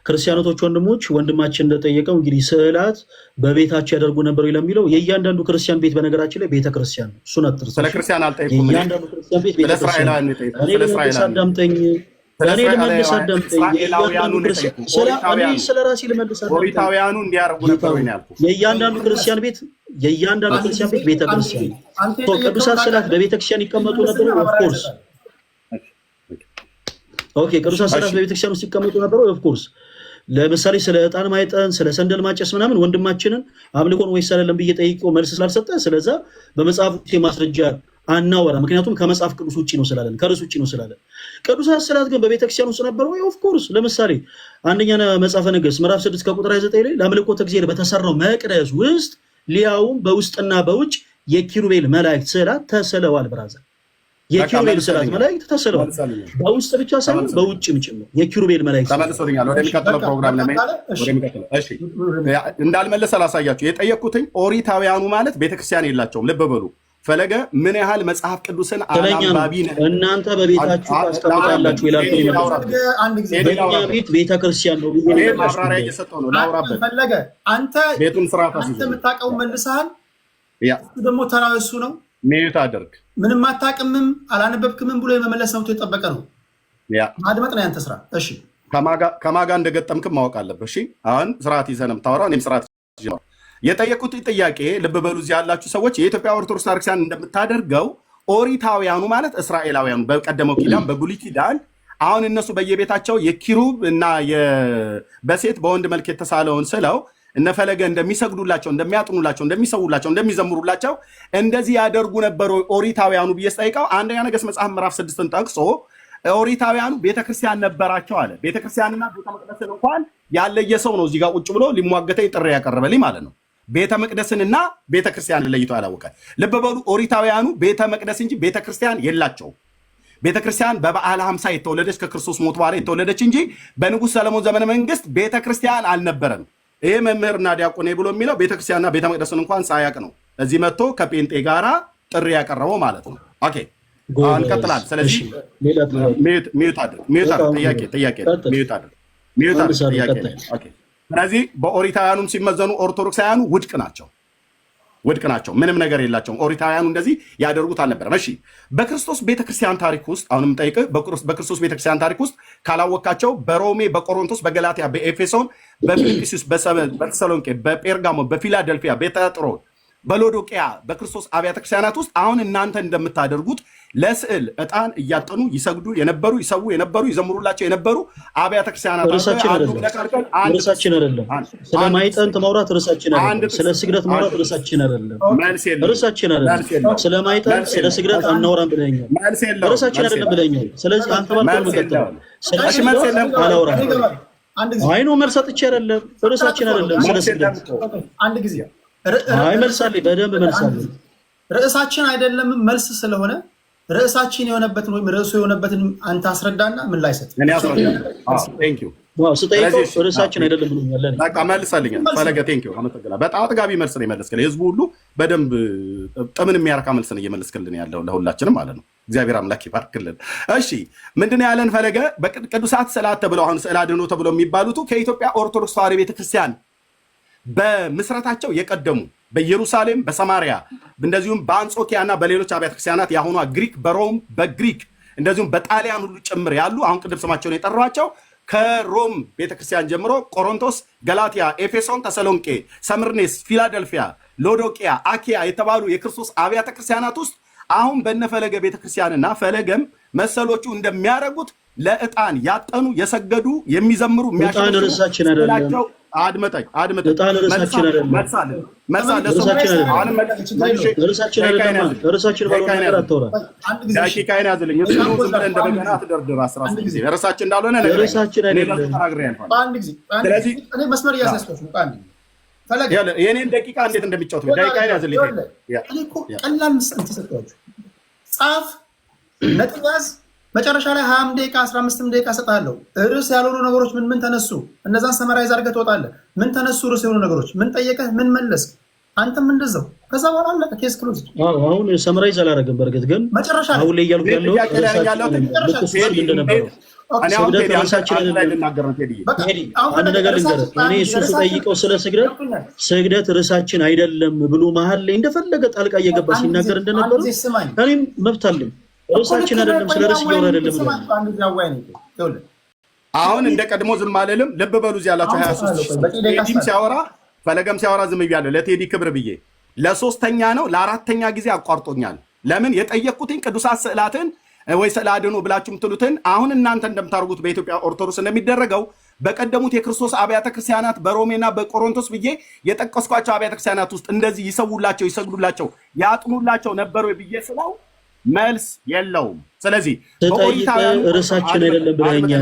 ክርስቲያኖቶች ወንድሞች፣ ወንድማችን እንደጠየቀው እንግዲህ ስዕላት በቤታቸው ያደርጉ ነበር ወይ ለሚለው የእያንዳንዱ ክርስቲያን ቤት በነገራችን ላይ ቤተ ክርስቲያን ነው። እሱን አትርሳ። ስለ ክርስቲያን አልጠየኩም እኔ። የእያንዳንዱ ክርስቲያን ቤት ስለ ቤተ ክርስቲያን ነው። እስራኤላውያን ነው የጠየኩት። እኔ ስለ ልመልስ እስራኤላውያን አዳምጠኝ። ስለ እኔ ልመልስ አዳምጠኝ። እስራኤላውያኑ የእያንዳንዱ ነው ክርስቲያን የጠየኩት። ስለ እኔ ኦሪታውያኑ ስለ ራሴ ልመልስ አዳምጠኝ። ኦሪታውያኑ እንዲያደርጉ ነበር ወይ ነው ያልኩት። የእያንዳንዱ ክርስቲያን ቤት ቤተ ክርስቲያን ነው። አንተ So ቅዱሳት ስዕላት በቤተ ክርስቲያን ይቀመጡ ነበር? Of course. Okay፣ ቅዱሳት ስዕላት በቤተክርስቲያን ውስጥ ይቀመጡ ነበር? Of course። ለምሳሌ ስለ ዕጣን ማይጠን፣ ስለ ሰንደል ማጨስ ምናምን ወንድማችንን አምልኮን ወይስ አይደለም ብዬ ጠይቄው መልስ ስላልሰጠ ስለዛ በመጽሐፍ ማስረጃ አናወራ። ምክንያቱም ከመጽሐፍ ቅዱስ ውጭ ነው ስላለን፣ ከርዕስ ውጭ ነው ስላለን። ቅዱሳት ስዕላት ግን በቤተክርስቲያን ውስጥ ነበሩ ወይ? Of course። ለምሳሌ አንደኛ መጽሐፈ ነገሥት ምዕራፍ 6 ከቁጥር 29 ላይ ለአምልኮተ እግዚአብሔር በተሰራው መቅደስ ውስጥ ሊያውም በውስጥና በውጭ የኪሩቤል መላእክት ስዕላት ተስለዋል። Brother፣ የኪሩቤል ስዕላት መላእክት ተስለዋል። በውስጥ ብቻ ሳይሆን በውጭም ጭምር የኪሩቤል መላእክት ተመልሶልኛል። ወደሚቀጥለው ፕሮግራም ለመሄድ ወደሚቀጥለው። እሺ እንዳልመለሰ ላሳያችሁ። የጠየቅኩትኝ ኦሪታውያኑ ማለት ቤተክርስቲያን የላቸውም። ልብ በሉ ፈለገ፣ ምን ያህል መጽሐፍ ቅዱስን ስለኛ ነው። አላንባቢ ነህ? እናንተ በቤታችሁ ታስቀምጣላችሁ ይላል። በእኛ ቤት ቤተክርስቲያን ነው ብዬ እኔ ነው። ማብራሪያ እየሰጠሁ ነው። ላውራበት። ፈለገ አንተ ቤቱን ስርዓት አንተ አስይዘው። የምታውቀውን መልሰሃል። ያ እሱ ደግሞ ተራው እሱ ነው። Mute አድርግ። ምንም አታውቅምም አላነበብክምም ብሎ የመመለስ መብቱ የጠበቀ ነው። ማድመጥ ነው ያንተ ስራ። እሺ። ከማጋ እንደገጠምክም ማወቅ አለብህ። እሺ፣ አሁን ስርዓት ይዘህ ነው የምታወራው። እኔም ስርዓት ይዤ ነው የጠየኩት ጥያቄ። ልብ በሉ እዚህ ያላችሁ ሰዎች፣ የኢትዮጵያ ኦርቶዶክስ ቤተክርስቲያን እንደምታደርገው ኦሪታውያኑ ማለት እስራኤላውያኑ በቀደመው ኪዳን፣ በብሉይ ኪዳን፣ አሁን እነሱ በየቤታቸው የኪሩብ እና በሴት በወንድ መልክ የተሳለውን ስለው እነፈለገ እንደሚሰግዱላቸው፣ እንደሚያጥኑላቸው፣ እንደሚሰውላቸው፣ እንደሚዘምሩላቸው እንደዚህ ያደርጉ ነበር ኦሪታውያኑ ብዬ ስጠይቀው አንደኛ ነገሥት መጽሐፍ ምዕራፍ 6ን ጠቅሶ ኦሪታውያኑ ቤተክርስቲያን ነበራቸው አለ። ቤተክርስቲያንና ቤተ መቅደስን እንኳን ያለየ ሰው ነው እዚህ ጋር ቁጭ ብሎ ሊሟገተኝ ጥሪ ያቀረበልኝ ማለት ነው። ቤተ መቅደስንና ቤተክርስቲያንን ለይቶ ያላወቀ። ልብ በሉ፣ ኦሪታውያኑ ቤተ መቅደስ እንጂ ቤተክርስቲያን የላቸውም። ቤተክርስቲያን በበዓለ ሀምሳ የተወለደች፣ ከክርስቶስ ሞት በኋላ የተወለደች እንጂ በንጉሥ ሰለሞን ዘመነ መንግስት ቤተክርስቲያን አልነበረም። ይሄ መምህርና ዲያቆን ብሎ የሚለው ቤተክርስቲያንና ቤተ መቅደስን እንኳን ሳያቅ ነው እዚህ መጥቶ ከጴንጤ ጋራ ጥሪ ያቀረበው ማለት ነው። Okay፣ እንቀጥላለን። ስለዚህ mute አድርግ፣ mute አድርግ፣ ጥያቄ ጥያቄ mute አድርግ፣ mute አድርግ፣ ጥያቄ። Okay። ስለዚህ በኦሪታውያኑም ሲመዘኑ ኦርቶዶክሳውያኑ ውድቅ ናቸው፣ ውድቅ ናቸው። ምንም ነገር የላቸውም። ኦሪታውያኑ እንደዚህ ያደርጉት አልነበረም። እሺ፣ በክርስቶስ ቤተክርስቲያን ታሪክ ውስጥ፣ አሁንም ጠይቅህ፣ በክርስቶስ ቤተክርስቲያን ታሪክ ውስጥ ካላወቃቸው በሮሜ፣ በቆሮንቶስ፣ በገላትያ፣ በኤፌሶን፣ በፊልጵስዩስ፣ በተሰሎንቄ፣ በጴርጋሞ፣ በፊላደልፊያ፣ በትያጥሮን፣ በሎዶቅያ በክርስቶስ አብያተ ክርስቲያናት ውስጥ አሁን እናንተ እንደምታደርጉት ለስዕል ዕጣን እያጠኑ ይሰግዱ የነበሩ፣ ይሰዉ የነበሩ፣ ይዘምሩላቸው የነበሩ አብያተ ክርስቲያናት ርዕሳችን አይደለም። ርዕሳችን አይደለም። ስለ ማዕጠንት ማውራት ርዕሳችን አይደለም። ስለ ስግደት ማውራት ርዕሳችን አይደለም። ርዕሳችን አይደለም። ስለ ማዕጠንት፣ ስለ ስግደት አናወራም ብለኸኛል። ርዕሳችን አይደለም ብለኸኛል። ስለዚህ አንተ ባልከው መቀጠል። ስለ ስግደት አላወራም። አይ no፣ መልስ ሰጥቼ አይደለም። ርዕሳችን አይደለም ስለ ስግደት። አንድ ጊዜ። አይ መልሳለኝ፣ በደንብ መልሳለኝ። ርዕሳችን አይደለም መልስ ስለሆነ ርዕሳችን የሆነበትን ወይም ርዕሱ የሆነበትን አንተ አስረዳና ምን ላይ ሰጥ። ስጠይቀው ርዕሳችን አይደለም ብሎኛል። በቃ መልሰልኛል። ፈለገ፣ thank you፣ አመሰግናለሁ። በጣም አጥጋቢ መልስ ነው የመለስክልን። ህዝቡ ሁሉ በደንብ ጥምን የሚያረካ መልስ ነው እየመለስክልን ያለው ለሁላችንም ማለት ነው። እግዚአብሔር አምላክ ይባርክልን። እሺ፣ ምንድነው ያለን ፈለገ? በቅዱሳት ስዕላት ተብለው፣ አሁን ስዕለ አድኅኖ ተብለው የሚባሉቱ ከኢትዮጵያ ኦርቶዶክስ ተዋሕዶ ቤተክርስቲያን በምስረታቸው የቀደሙ በኢየሩሳሌም፣ በሰማሪያ፣ እንደዚሁም በአንጾኪያ እና በሌሎች አብያተ ክርስቲያናት፣ የአሁኗ ግሪክ፣ በሮም፣ በግሪክ፣ እንደዚሁም በጣሊያን ሁሉ ጭምር ያሉ፣ አሁን ቅድም ስማቸውን የጠሯቸው፣ ከሮም ቤተክርስቲያን ጀምሮ ቆሮንቶስ፣ ገላትያ፣ ኤፌሶን፣ ተሰሎንቄ፣ ሰምርኔስ፣ ፊላደልፊያ፣ ሎዶቅያ፣ አኪያ የተባሉ የክርስቶስ አብያተ ክርስቲያናት ውስጥ አሁን በነፈለገ ቤተክርስቲያንና ፈለገም መሰሎቹ እንደሚያደርጉት ለዕጣን ያጠኑ፣ የሰገዱ፣ የሚዘምሩ፣ ዕጣን ርዕሳችን አይደለም። አድመጠኝ፣ አድመጠኝ። ዕጣን ርዕሳችን አይደለም። ርዕሳችን አይደለም። ርዕሳችን ባልሆነ ነገር አታውራ። ደቂቃዬን ያዝልኝ። እሱ ዝም ብለህ እንደበገና አትደርድር። 13 ጊዜ ርዕሳችን እንዳልሆነ ርዕሳችን አይደለም። ስለዚህ እኔ መስመር እያስያዝኳችሁ ነው። አንድ ፈለገ የኔን ደቂቃ እንዴት እንደሚጫወት፣ ደቂቃዬን ያዝልኝ። እኔ እኮ ቀላል እንትን ሰጠኋችሁ። ጻፍ፣ ነጥብ ያዝ። መጨረሻ ላይ 20ም ደቂቃ 15ም ደቂቃ እሰጥሃለሁ። ርዕስ ያልሆኑ ነገሮች ምን ምን ተነሱ? እነዛን summarize አድርገህ ትወጣለህ። ምን ተነሱ? ርዕስ የሆኑ ነገሮች ምን ጠየቀህ? ምን መለስክ? አንተም እንደዛው። ከዛ በኋላ አለቀ። Case close። አሁን summarize አላደረግም። በእርግጥ ግን መጨረሻ ላይ አሁን ላይ እያልኩ ያለው ልክ እሱ ሲል እንደነበረው ስግደት ርዕሳችን አይደለም። አንድ ነገር ልንገርህ፣ እኔ እሱ ስጠይቀው ስለ ስግደት ስግደት ርዕሳችን አይደለም ብሎ መሀል ላይ እንደፈለገ ጣልቃ እየገባ ሲናገር እንደነበረው እኔም መብት አለኝ። ርዕሳችን አይደለም፣ ስለ ርዕስ እያወራ አይደለም። አሁን እንደ ቀድሞ ዝም አልልም። ልብ በሉ እዚህ ያላችሁ 23 ሺህ፣ ቴዲም ሲያወራ ፈለገም ሲያወራ ዝም ብያለሁ፣ ለቴዲ ክብር ብዬ። ለሶስተኛ ነው ለአራተኛ ጊዜ አቋርጦኛል። ለምን? የጠየቅኩትኝ ቅዱሳት ስዕላትን ወይ ስዕለ አድኅኖ ብላችሁ የምትሉትን አሁን እናንተ እንደምታደርጉት በኢትዮጵያ ኦርቶዶክስ እንደሚደረገው በቀደሙት የክርስቶስ አብያተ ክርስቲያናት በሮሜና በቆሮንቶስ ብዬ የጠቀስኳቸው አብያተ ክርስቲያናት ውስጥ እንደዚህ ይሰውላቸው፣ ይሰግዱላቸው፣ ያጥኑላቸው ነበር ወይ ብዬ ስለው መልስ የለውም። ስለዚህ ስጠይቅ ርዕሳችን አይደለም ብለኸኛል።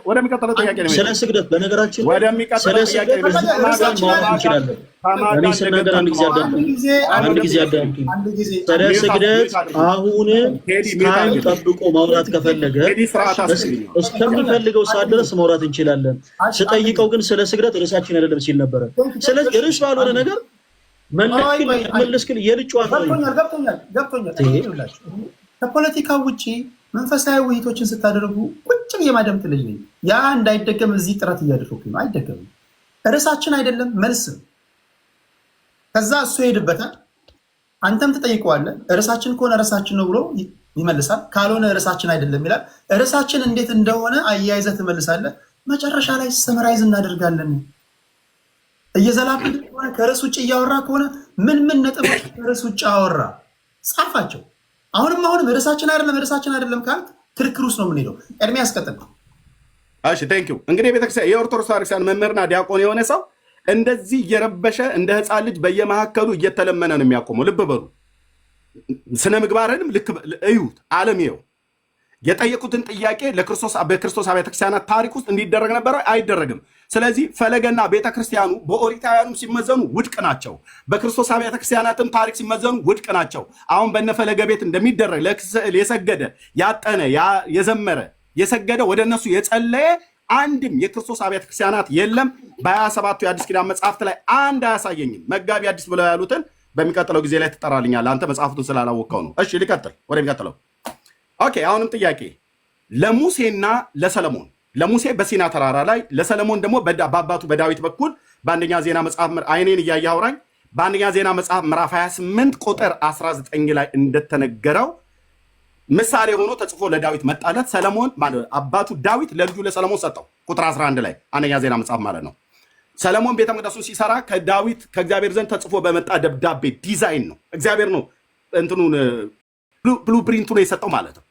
ወደሚቀጥለው ጥያቄ ነው። ስለ ስግደት፣ በነገራችን ወደሚቀጥለው ስለ ጥያቄ ስግደት ብዙ ማውራት እንችላለን። እኔ ስናገር አንድ ጊዜ አዳምጡኝ፣ አንድ ጊዜ አዳምጡኝ። ስለ ስግደት አሁን time ጠብቆ ማውራት ከፈለገ እስከሚፈልገው ሰዓት ድረስ ማውራት እንችላለን። ስጠይቀው ግን ስለ ስግደት ርዕሳችን አይደለም ሲል ነበረ። ስለዚህ ርዕስ ባልሆነ ነገር መለስክል የልጅ ጨዋታ ነው። ገብቶኛል፣ ገብቶኛል፣ ገብቶኛል። ከፖለቲካ ውጭ መንፈሳዊ ውይይቶችን ስታደርጉ ቁጭ ብዬ ማደምጥ ልጅ ነኝ። ያ እንዳይደገም እዚህ ጥረት እያደረኩኝ ነው። አይደገምም። ርዕሳችን አይደለም መልስ። ከዛ እሱ ይሄድበታል። አንተም ትጠይቀዋለህ። ርዕሳችን ከሆነ ርዕሳችን ነው ብሎ ይመልሳል። ካልሆነ ርዕሳችን አይደለም ይላል። ርዕሳችን እንዴት እንደሆነ አያይዘህ ትመልሳለህ። መጨረሻ ላይ summarize እናደርጋለን። እየዘላበደ ከሆነ፣ ከርዕስ ውጭ እያወራ ከሆነ፣ ምን ምን ነጥቦች ከርዕስ ውጭ አወራ ጻፋቸው። አሁንም አሁንም ርዕሳችን አይደለም፣ ርዕሳችን አይደለም ካልክ ክርክር ውስጥ ነው የምንሄደው። ኤርሚያስ ቀጥል። እሺ፣ thank you። እንግዲህ የቤተክርስቲያን የኦርቶዶክስ ቤተክርስቲያን መምህርና ዲያቆን የሆነ ሰው እንደዚህ እየረበሸ እንደ ህፃን ልጅ በየመካከሉ እየተለመነ ነው የሚያቆመው። ልብ በሉ። ስነ ምግባርንም ልክ እዩት። ዓለም ይኸው የጠየቁትን ጥያቄ ለክርስቶስ በክርስቶስ አብያተ ክርስቲያናት ታሪክ ውስጥ እንዲደረግ ነበረ? አይደረግም። ስለዚህ ፈለገና ቤተክርስቲያኑ በኦሪታውያኑም ሲመዘኑ ውድቅ ናቸው። በክርስቶስ አብያተ ክርስቲያናትም ታሪክ ሲመዘኑ ውድቅ ናቸው። አሁን በነፈለገ ቤት እንደሚደረግ ለስዕል የሰገደ፣ ያጠነ፣ የዘመረ፣ የሰገደ፣ ወደ እነሱ የጸለየ አንድም የክርስቶስ አብያተ ክርስቲያናት የለም። በ27ቱ የአዲስ ኪዳን መጽሐፍት ላይ አንድ አያሳየኝም። መጋቢ አዲስ ብለው ያሉትን በሚቀጥለው ጊዜ ላይ ትጠራልኛለህ። አንተ መጽሐፍቱን ስላላወቅከው ነው። እሺ፣ ልቀጥል ወደሚቀጥለው። Okay፣ አሁንም ጥያቄ ለሙሴና ለሰለሞን፣ ለሙሴ በሲና ተራራ ላይ፣ ለሰለሞን ደግሞ በአባቱ በዳዊት በኩል በአንደኛ ዜና መጽሐፍ፣ አይኔን እያየህ አውራኝ፣ በአንደኛ ዜና መጽሐፍ ምዕራፍ 28 ቁጥር 19 ላይ እንደተነገረው ምሳሌ ሆኖ ተጽፎ ለዳዊት መጣለት። ሰለሞን ማለት አባቱ ዳዊት ለልጁ ለሰለሞን ሰጠው። ቁጥር 11 ላይ አንደኛ ዜና መጽሐፍ ማለት ነው። ሰለሞን ቤተ መቅደሱን ሲሰራ ከዳዊት ከእግዚአብሔር ዘንድ ተጽፎ በመጣ ደብዳቤ ዲዛይን ነው። እግዚአብሔር ነው እንትኑን blueprint ኡ ነው የሰጠው ማለት ነው።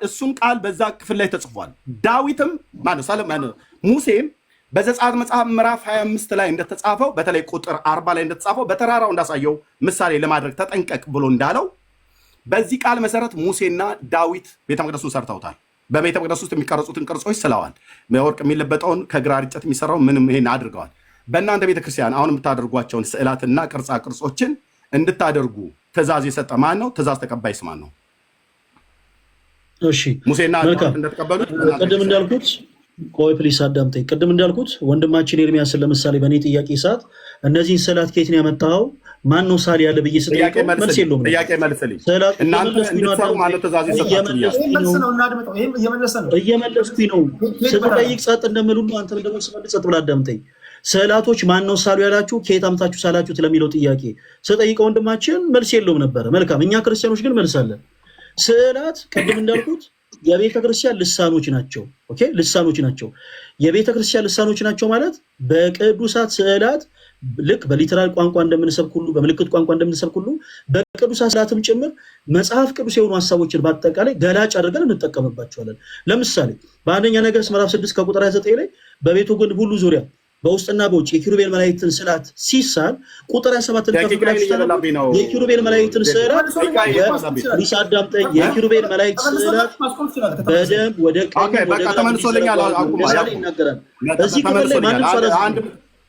እሱን ቃል በዛ ክፍል ላይ ተጽፏል። ዳዊትም ማለት ነው ሙሴም በዘጸአት መጽሐፍ ምዕራፍ 25 ላይ እንደተጻፈው፣ በተለይ ቁጥር 40 ላይ እንደተጻፈው በተራራው እንዳሳየው ምሳሌ ለማድረግ ተጠንቀቅ ብሎ እንዳለው በዚህ ቃል መሰረት ሙሴና ዳዊት ቤተ መቅደሱን ሰርተውታል። በቤተ መቅደስ ውስጥ የሚቀረጹትን ቅርጾች ስለዋል። ወርቅ የሚለበጠውን፣ ከግራር እንጨት የሚሰራው ምንም ይሄን አድርገዋል። በእናንተ ቤተክርስቲያን አሁን የምታደርጓቸውን ስዕላትና ቅርጻ ቅርጾችን እንድታደርጉ ትእዛዝ የሰጠ ማን ነው? ትእዛዝ ተቀባይስ ማን ነው? እሺ። ሙሴና መልካም። ዳዊት እንደተቀበሉት ቅድም እንዳልኩት፣ ቆይ please አዳምጠኝ። ቅድም እንዳልኩት ወንድማችን ኤርሚያስን ለምሳሌ በእኔ ጥያቄ ሰዓት እነዚህን ስዕላት ከየት ነው ያመጣኸው? ማን ነው ሳል ያለ ብዬ ጥያቄ ስጠይቀው መልስ መልስልኝ። የለውም ነበር። ጥያቄ መልስልኝ። ስዕላት እናንተ እየመለስኩኝ ነው። እንድትሰሩ ማነው ትእዛዝ አዳምጠኝ። የሰጣችሁ እያለ እየመለስኩኝ ይህ መልስ ነው። ነው፣ እናድምጠው። ይህም እየመለሰ ነው። እየመለስኩኝ ነው። ስትጠይቅ ጸጥ እንደምል ሁሉ አንተም ደግሞ ስመልስ ጸጥ ብለህ አዳምጠኝ። ስዕላቶች ማን ነው ሳሉ ያላችሁ፣ ከየት አምታችሁ ሳላችሁት ለሚለው ጥያቄ ስጠይቀው ወንድማችን መልስ የለውም ነበረ። መልካም፣ እኛ ክርስቲያኖች ግን መልስ አለን። ስዕላት ቅድም እንዳልኩት የቤተ ክርስቲያን ልሳኖች ናቸው። Okay፣ ልሳኖች ናቸው። የቤተ ክርስቲያን ልሳኖች ናቸው ማለት በቅዱሳት ስዕላት ልክ በ literal ቋንቋ እንደምንሰብክ ሁሉ፣ በምልክት ቋንቋ እንደምንሰብክ ሁሉ በቅዱሳት ስዕላትም ጭምር መጽሐፍ ቅዱስ የሆኑ ሀሳቦችን በአጠቃላይ ገላጭ አድርገን እንጠቀምባቸዋለን። ለምሳሌ በአንደኛ ነገሥት ምዕራፍ 6 ከቁጥር 29 ላይ በቤቱ ግንብ ሁሉ ዙሪያ በውስጥና በውጭ የኪሩቤል መላእክትን ስዕላት ሲሳል ቁጥር 27ን ከፍ ደቂቃዬን ብላችሁ ስታነቡ እየበላብኝ ነው። የኪሩቤል መላእክትን ስዕላት ደቂቃ እየበላብኝ ነው። Please አዳምጠኝ። የኪሩቤል መላእክት ስዕላት ማስቆም ትችላለህ ከተመለሰ። በደንብ ወደ ቀኝ Okay፣ ወደ በቃ ግራ ተመልሶልኛል። እንዲዘረጉ አቁማ እንደሳለ ያቁም። ይናገራል። እዚህ ክፍል ላይ ተመልሶልኛል። ማንም ሰው አንድ አላዘዘም። አንድ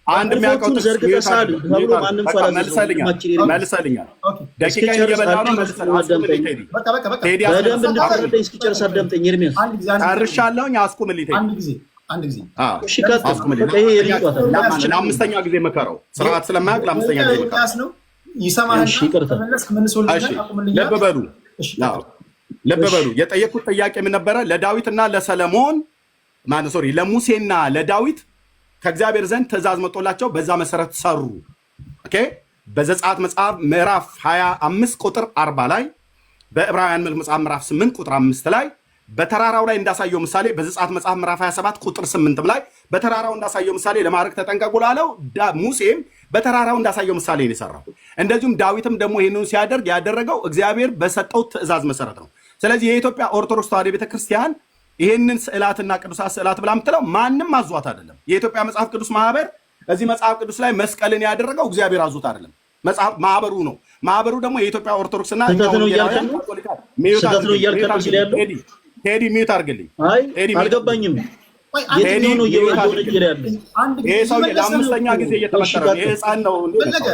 አንድ የሚያውቀው ቁልፎቹን ጥቅስ ዘርግተህ mute ሳል አድርግ፣ ተብሎ mute አድርግ። ማንም ሰው በቃ አላዘዘም። መልሰልኛል፣ ወንድማችን ኤርሚያስ መልሰልኛል። Okay፣ ደቂቃዬን እስክጨርስ እየበላ ነው። አዳምጠኝ። መልሰል፣ አስቁምልኝ ቴዲ። በቃ በቃ በቃ። ቴዲ በደንብ አስቁምልኝ። እንድትረዳኝ እስኪጨርስ አዳምጠኝ ኤርሚያስ። አንድ ጊዜ፣ አንድ ጊዜ፣ ጨርሻለሁኝ። አስቁምልኝ ቴዲ። አንድ ጊዜ፣ አንድ ጊዜ። አዎ፣ እሺ ቀጥል። አስቁምልኝ። በቃ ይሄ የልጅ ጨዋታ ነው። ለአምስተኛ ጊዜ መከረው። ስርዓት ስለማያውቅ ለአምስተኛ ጊዜ መከረው። ኤርሚያስ ነው ይሰማህና እሺ፣ ይቅርታ። ተመለስክ መልሶልኛል፣ እሺ፣ አቁምልኛል። ልብ በሉ። እሺ፣ አዎ፣ ልብ በሉ። የጠየኩት ጥያቄ ምን ነበረ? ለዳዊትና ለሰለሞን ማነው፣ sorry፣ ለሙሴና ለዳዊት ከእግዚአብሔር ዘንድ ትእዛዝ መጥቶላቸው በዛ መሰረት ሰሩ። Okay፣ በዘጸአት መጽሐፍ ምዕራፍ 25 ቁጥር 40 ላይ፣ በዕብራውያን መልእክት መጽሐፍ ምዕራፍ 8 ቁጥር 5 ላይ በተራራው ላይ እንዳሳየው ምሳሌ፣ በዘጸአት መጽሐፍ ምዕራፍ 27 ቁጥር 8 ላይ በተራራው እንዳሳየው ምሳሌ ለማድረግ ተጠንቀቁ ላለው ሙሴም በተራራው እንዳሳየው ምሳሌ ነው የሰራው። እንደዚሁም ዳዊትም ደግሞ ይህንን ሲያደርግ ያደረገው እግዚአብሔር በሰጠው ትእዛዝ መሰረት ነው። ስለዚህ የኢትዮጵያ ኦርቶዶክስ ተዋሕዶ ቤተክርስቲያን ይህንን ስዕላትና ቅዱሳት ስዕላት ብላ የምትለው ማንም አዟት አይደለም። የኢትዮጵያ መጽሐፍ ቅዱስ ማህበር እዚህ መጽሐፍ ቅዱስ ላይ መስቀልን ያደረገው እግዚአብሔር አዞት አይደለም። መጽሐፍ ማህበሩ ነው። ማህበሩ ደግሞ የኢትዮጵያ ኦርቶዶክስና እኛ ስህተት ነው እያልከን ወንጌላውያን ነው? ካቶሊካ mute ስህተት ነው አድርግልኝ፣ እያልከን mute ነው ሲል ያለው? ቴዲ፣ ቴዲ mute አድርግልኝ። አይ፣ ቴዲ mute አልገባኝም። ቆይ፣ አንድ የትኛው ነው mute እየወነጀለ አድርግልኝ። ያለ? አንድ ጊዜ ይሄ ሰውዬ እየመለሰ ነው ለአምስተኛ እኮ። ጊዜ እየተመከረ ነው። ይሄ ህፃን ነው እንዴ? ፈለገ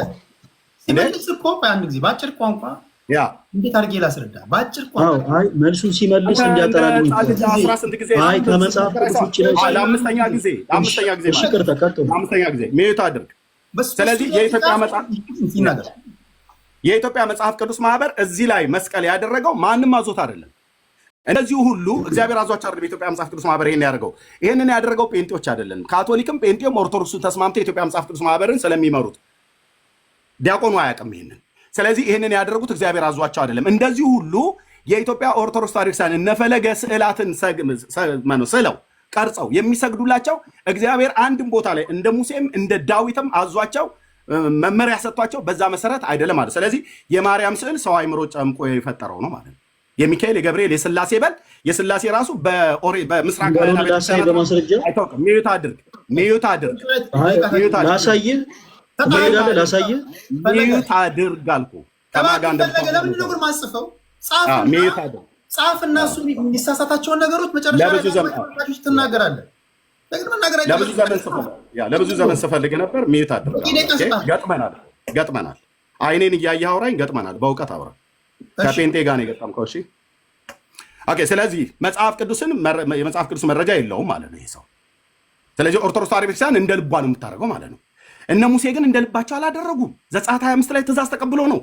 ሲመልስ እኮ፣ ቆይ አንድ ጊዜ በአጭር ቋንቋ ያ እንዴት አድርጌ ላስረዳ? በአጭር አዎ ቋንቋ። አይ፣ መልሱን ሲመልስ እንዲያጠራልኝ ህፃን ልጅ አስራ ስንት ጊዜ አይ፣ ከመጽሐፍ ቅዱስ ውጭ ነው። ለአምስተኛ ጊዜ፣ ለአምስተኛ ጊዜ እሺ ማለት ነው። ይቅርታ፣ ቀጥሉ። ለአምስተኛ ጊዜ mute አድርግ። ስለዚህ የኢትዮጵያ መጽሐፍ ይናገር። የኢትዮጵያ መጽሐፍ ቅዱስ ማህበር እዚህ ላይ መስቀል ያደረገው ማንም አዞት አይደለም። እንደዚሁ ሁሉ እግዚአብሔር አዟቸው አይደለም። የኢትዮጵያ መጽሐፍ ቅዱስ ማህበር ይሄን ያደረገው፣ ይሄንን ያደረገው ጴንጤዎች አይደለም። ካቶሊክም ጴንጤውም ኦርቶዶክሱን ተስማምተው የኢትዮጵያ መጽሐፍ ቅዱስ ማህበርን ስለሚመሩት ዲያቆኑ አያውቅም ይሄንን። ስለዚህ ይህንን ያደረጉት እግዚአብሔር አዟቸው አይደለም። እንደዚሁ ሁሉ የኢትዮጵያ ኦርቶዶክስ ተዋሕዶ ቤተክርስቲያን እነፈለገ ስዕላትን ማነው ስለው ቀርጸው የሚሰግዱላቸው እግዚአብሔር አንድም ቦታ ላይ እንደ ሙሴም እንደ ዳዊትም አዟቸው መመሪያ ሰጥቷቸው በዛ መሰረት አይደለም ማለት። ስለዚህ የማርያም ስዕል ሰው አይምሮ ጨምቆ የፈጠረው ነው ማለት ነው። የሚካኤል፣ የገብርኤል፣ የስላሴ በል የስላሴ ራሱ በምስራቅ እንዳልሆነ ላሳይ በማስረጃ። አይታወቅም። Mute አድርግ፣ mute አድርግ፣ mute አድርግ፣ ላሳይህ፣ ትሄዳለህ፣ ላሳይህ። Mute አድርግ አልኩህ። ከማን ጋር ፈለገ ለምንድን ነው ግን ማጽፈው? Mute አድርግ። ጻፍና እሱ የሚሳሳታቸውን ነገሮች መጨረሻ ላይ ለብዙ ዘመን ትናገራለህ። መናገር ለብዙ ዘመን ስፈልግ ነበር። Mute አድርግ። ገጥመናል፣ ገጥመናል። አይኔን እያየህ አውራኝ። ገጥመናል። በእውቀት አውራ። ከጴንጤ ጋር ነው የገጠምከው። እሺ፣ okay። ስለዚህ መጽሐፍ ቅዱስን የመጽሐፍ ቅዱስ መረጃ የለውም ማለት ነው ይሄ ሰው። ስለዚህ ኦርቶዶክስ ተዋሕዶ ቤተክርስቲያን እንደ ልቧ ነው የምታደርገው ማለት ነው። እነ ሙሴ ግን እንደ ልባቸው አላደረጉም። ዘጸአት 25 ላይ ትእዛዝ ተቀብሎ ነው።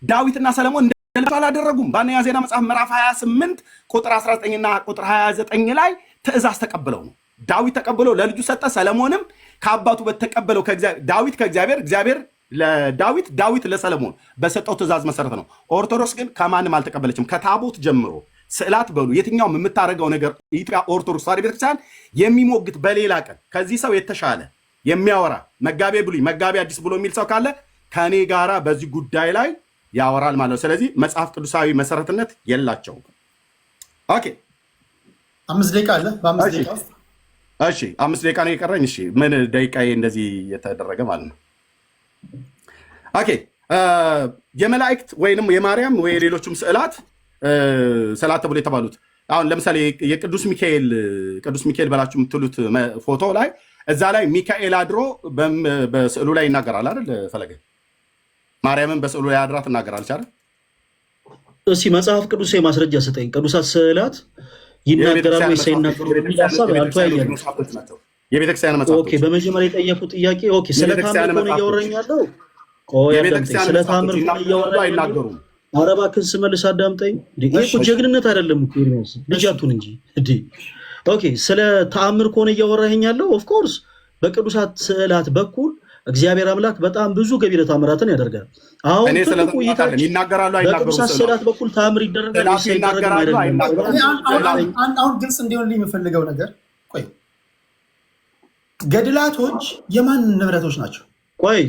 ዳዊትና ሰለሞን እንደ ልባቸው አላደረጉም። በአንደኛ ዜና መጽሐፍ ምዕራፍ 28 ቁጥር 19 እና ቁጥር 29 ላይ ትእዛዝ ተቀብለው ነው። ዳዊት ተቀብሎ ለልጁ ሰጠ። ሰለሞንም ከአባቱ በተቀበለው፣ ዳዊት ከእግዚአብሔር፣ እግዚአብሔር ለዳዊት፣ ዳዊት ለሰለሞን በሰጠው ትእዛዝ መሰረት ነው። ኦርቶዶክስ ግን ከማንም አልተቀበለችም። ከታቦት ጀምሮ ስዕላት በሉ የትኛውም የምታደርገው ነገር ኢትዮጵያ ኦርቶዶክስ ተዋሕዶ ቤተክርስቲያን የሚሞግት በሌላ ቀን ከዚህ ሰው የተሻለ የሚያወራ መጋቤ ብሉይ መጋቤ አዲስ ብሎ የሚል ሰው ካለ ከእኔ ጋራ በዚህ ጉዳይ ላይ ያወራል ማለት ነው። ስለዚህ መጽሐፍ ቅዱሳዊ መሰረትነት የላቸውም። Okay። 5 ደቂቃ አለ። በ5 ደቂቃ ውስጥ። እሺ፣ 5 ደቂቃ ነው የቀረኝ። እሺ፣ ምን ደቂቃዬ እንደዚህ የተደረገ ማለት ነው። Okay፣ የመላእክት ወይንም የማርያም ወይ የሌሎችም ስዕላት ስዕላት ተብሎ የተባሉት አሁን ለምሳሌ የቅዱስ ሚካኤል፣ ቅዱስ ሚካኤል በላችሁ የምትሉት ፎቶ ላይ እዛ ላይ ሚካኤል አድሮ በስዕሉ ላይ ይናገራል አይደል? ፈለገ፣ ማርያምን በስዕሉ ላይ አድራ ትናገራለች አይደል? እስኪ መጽሐፍ ቅዱስ ማስረጃ ስጠኝ። ቅዱሳት ስዕላት ይናገራሉ ወይስ አይናገሩም የሚል ሀሳብ አልተወያየንም። የቤተክርስቲያን መጽሐፍቶች። በመጀመሪያ የጠየኩት ጥያቄ okay፣ ስለ ታምር ከሆነ እያወራኝ ያለው፣ ቆይ አዳምጠኝ። ስለ ታምር ከሆነ እያወራኝ ያለው አይናገሩም። ኧረ እባክህን ስመልስ አዳምጠኝ። ይሄ እኮ ጀግንነት አይደለም እኮ ኤርሚያስ፣ ልጅ አትሁን እንጂ እንዴ። Okay፣ ስለ ተአምር ከሆነ እያወራኸኝ ያለው of course በቅዱሳት ስዕላት በኩል እግዚአብሔር አምላክ በጣም ብዙ ገቢረ ተአምራትን ያደርጋል። አሁን እኔ ስለ ትልቁ ተአምራት ውይይታችን ይናገራሉ አይናገሩም? በቅዱሳት ስዕላት በኩል ተአምር ይደረጋል ስዕላቱ ወይስ አይደረግም ይናገራሉ አይደለም። አይናገሩም? አሁን ግልጽ እንዲሆንልኝ የምፈልገው ነገር፣ ቆይ፣ ገድላቶች የማን ንብረቶች ናቸው? ቆይ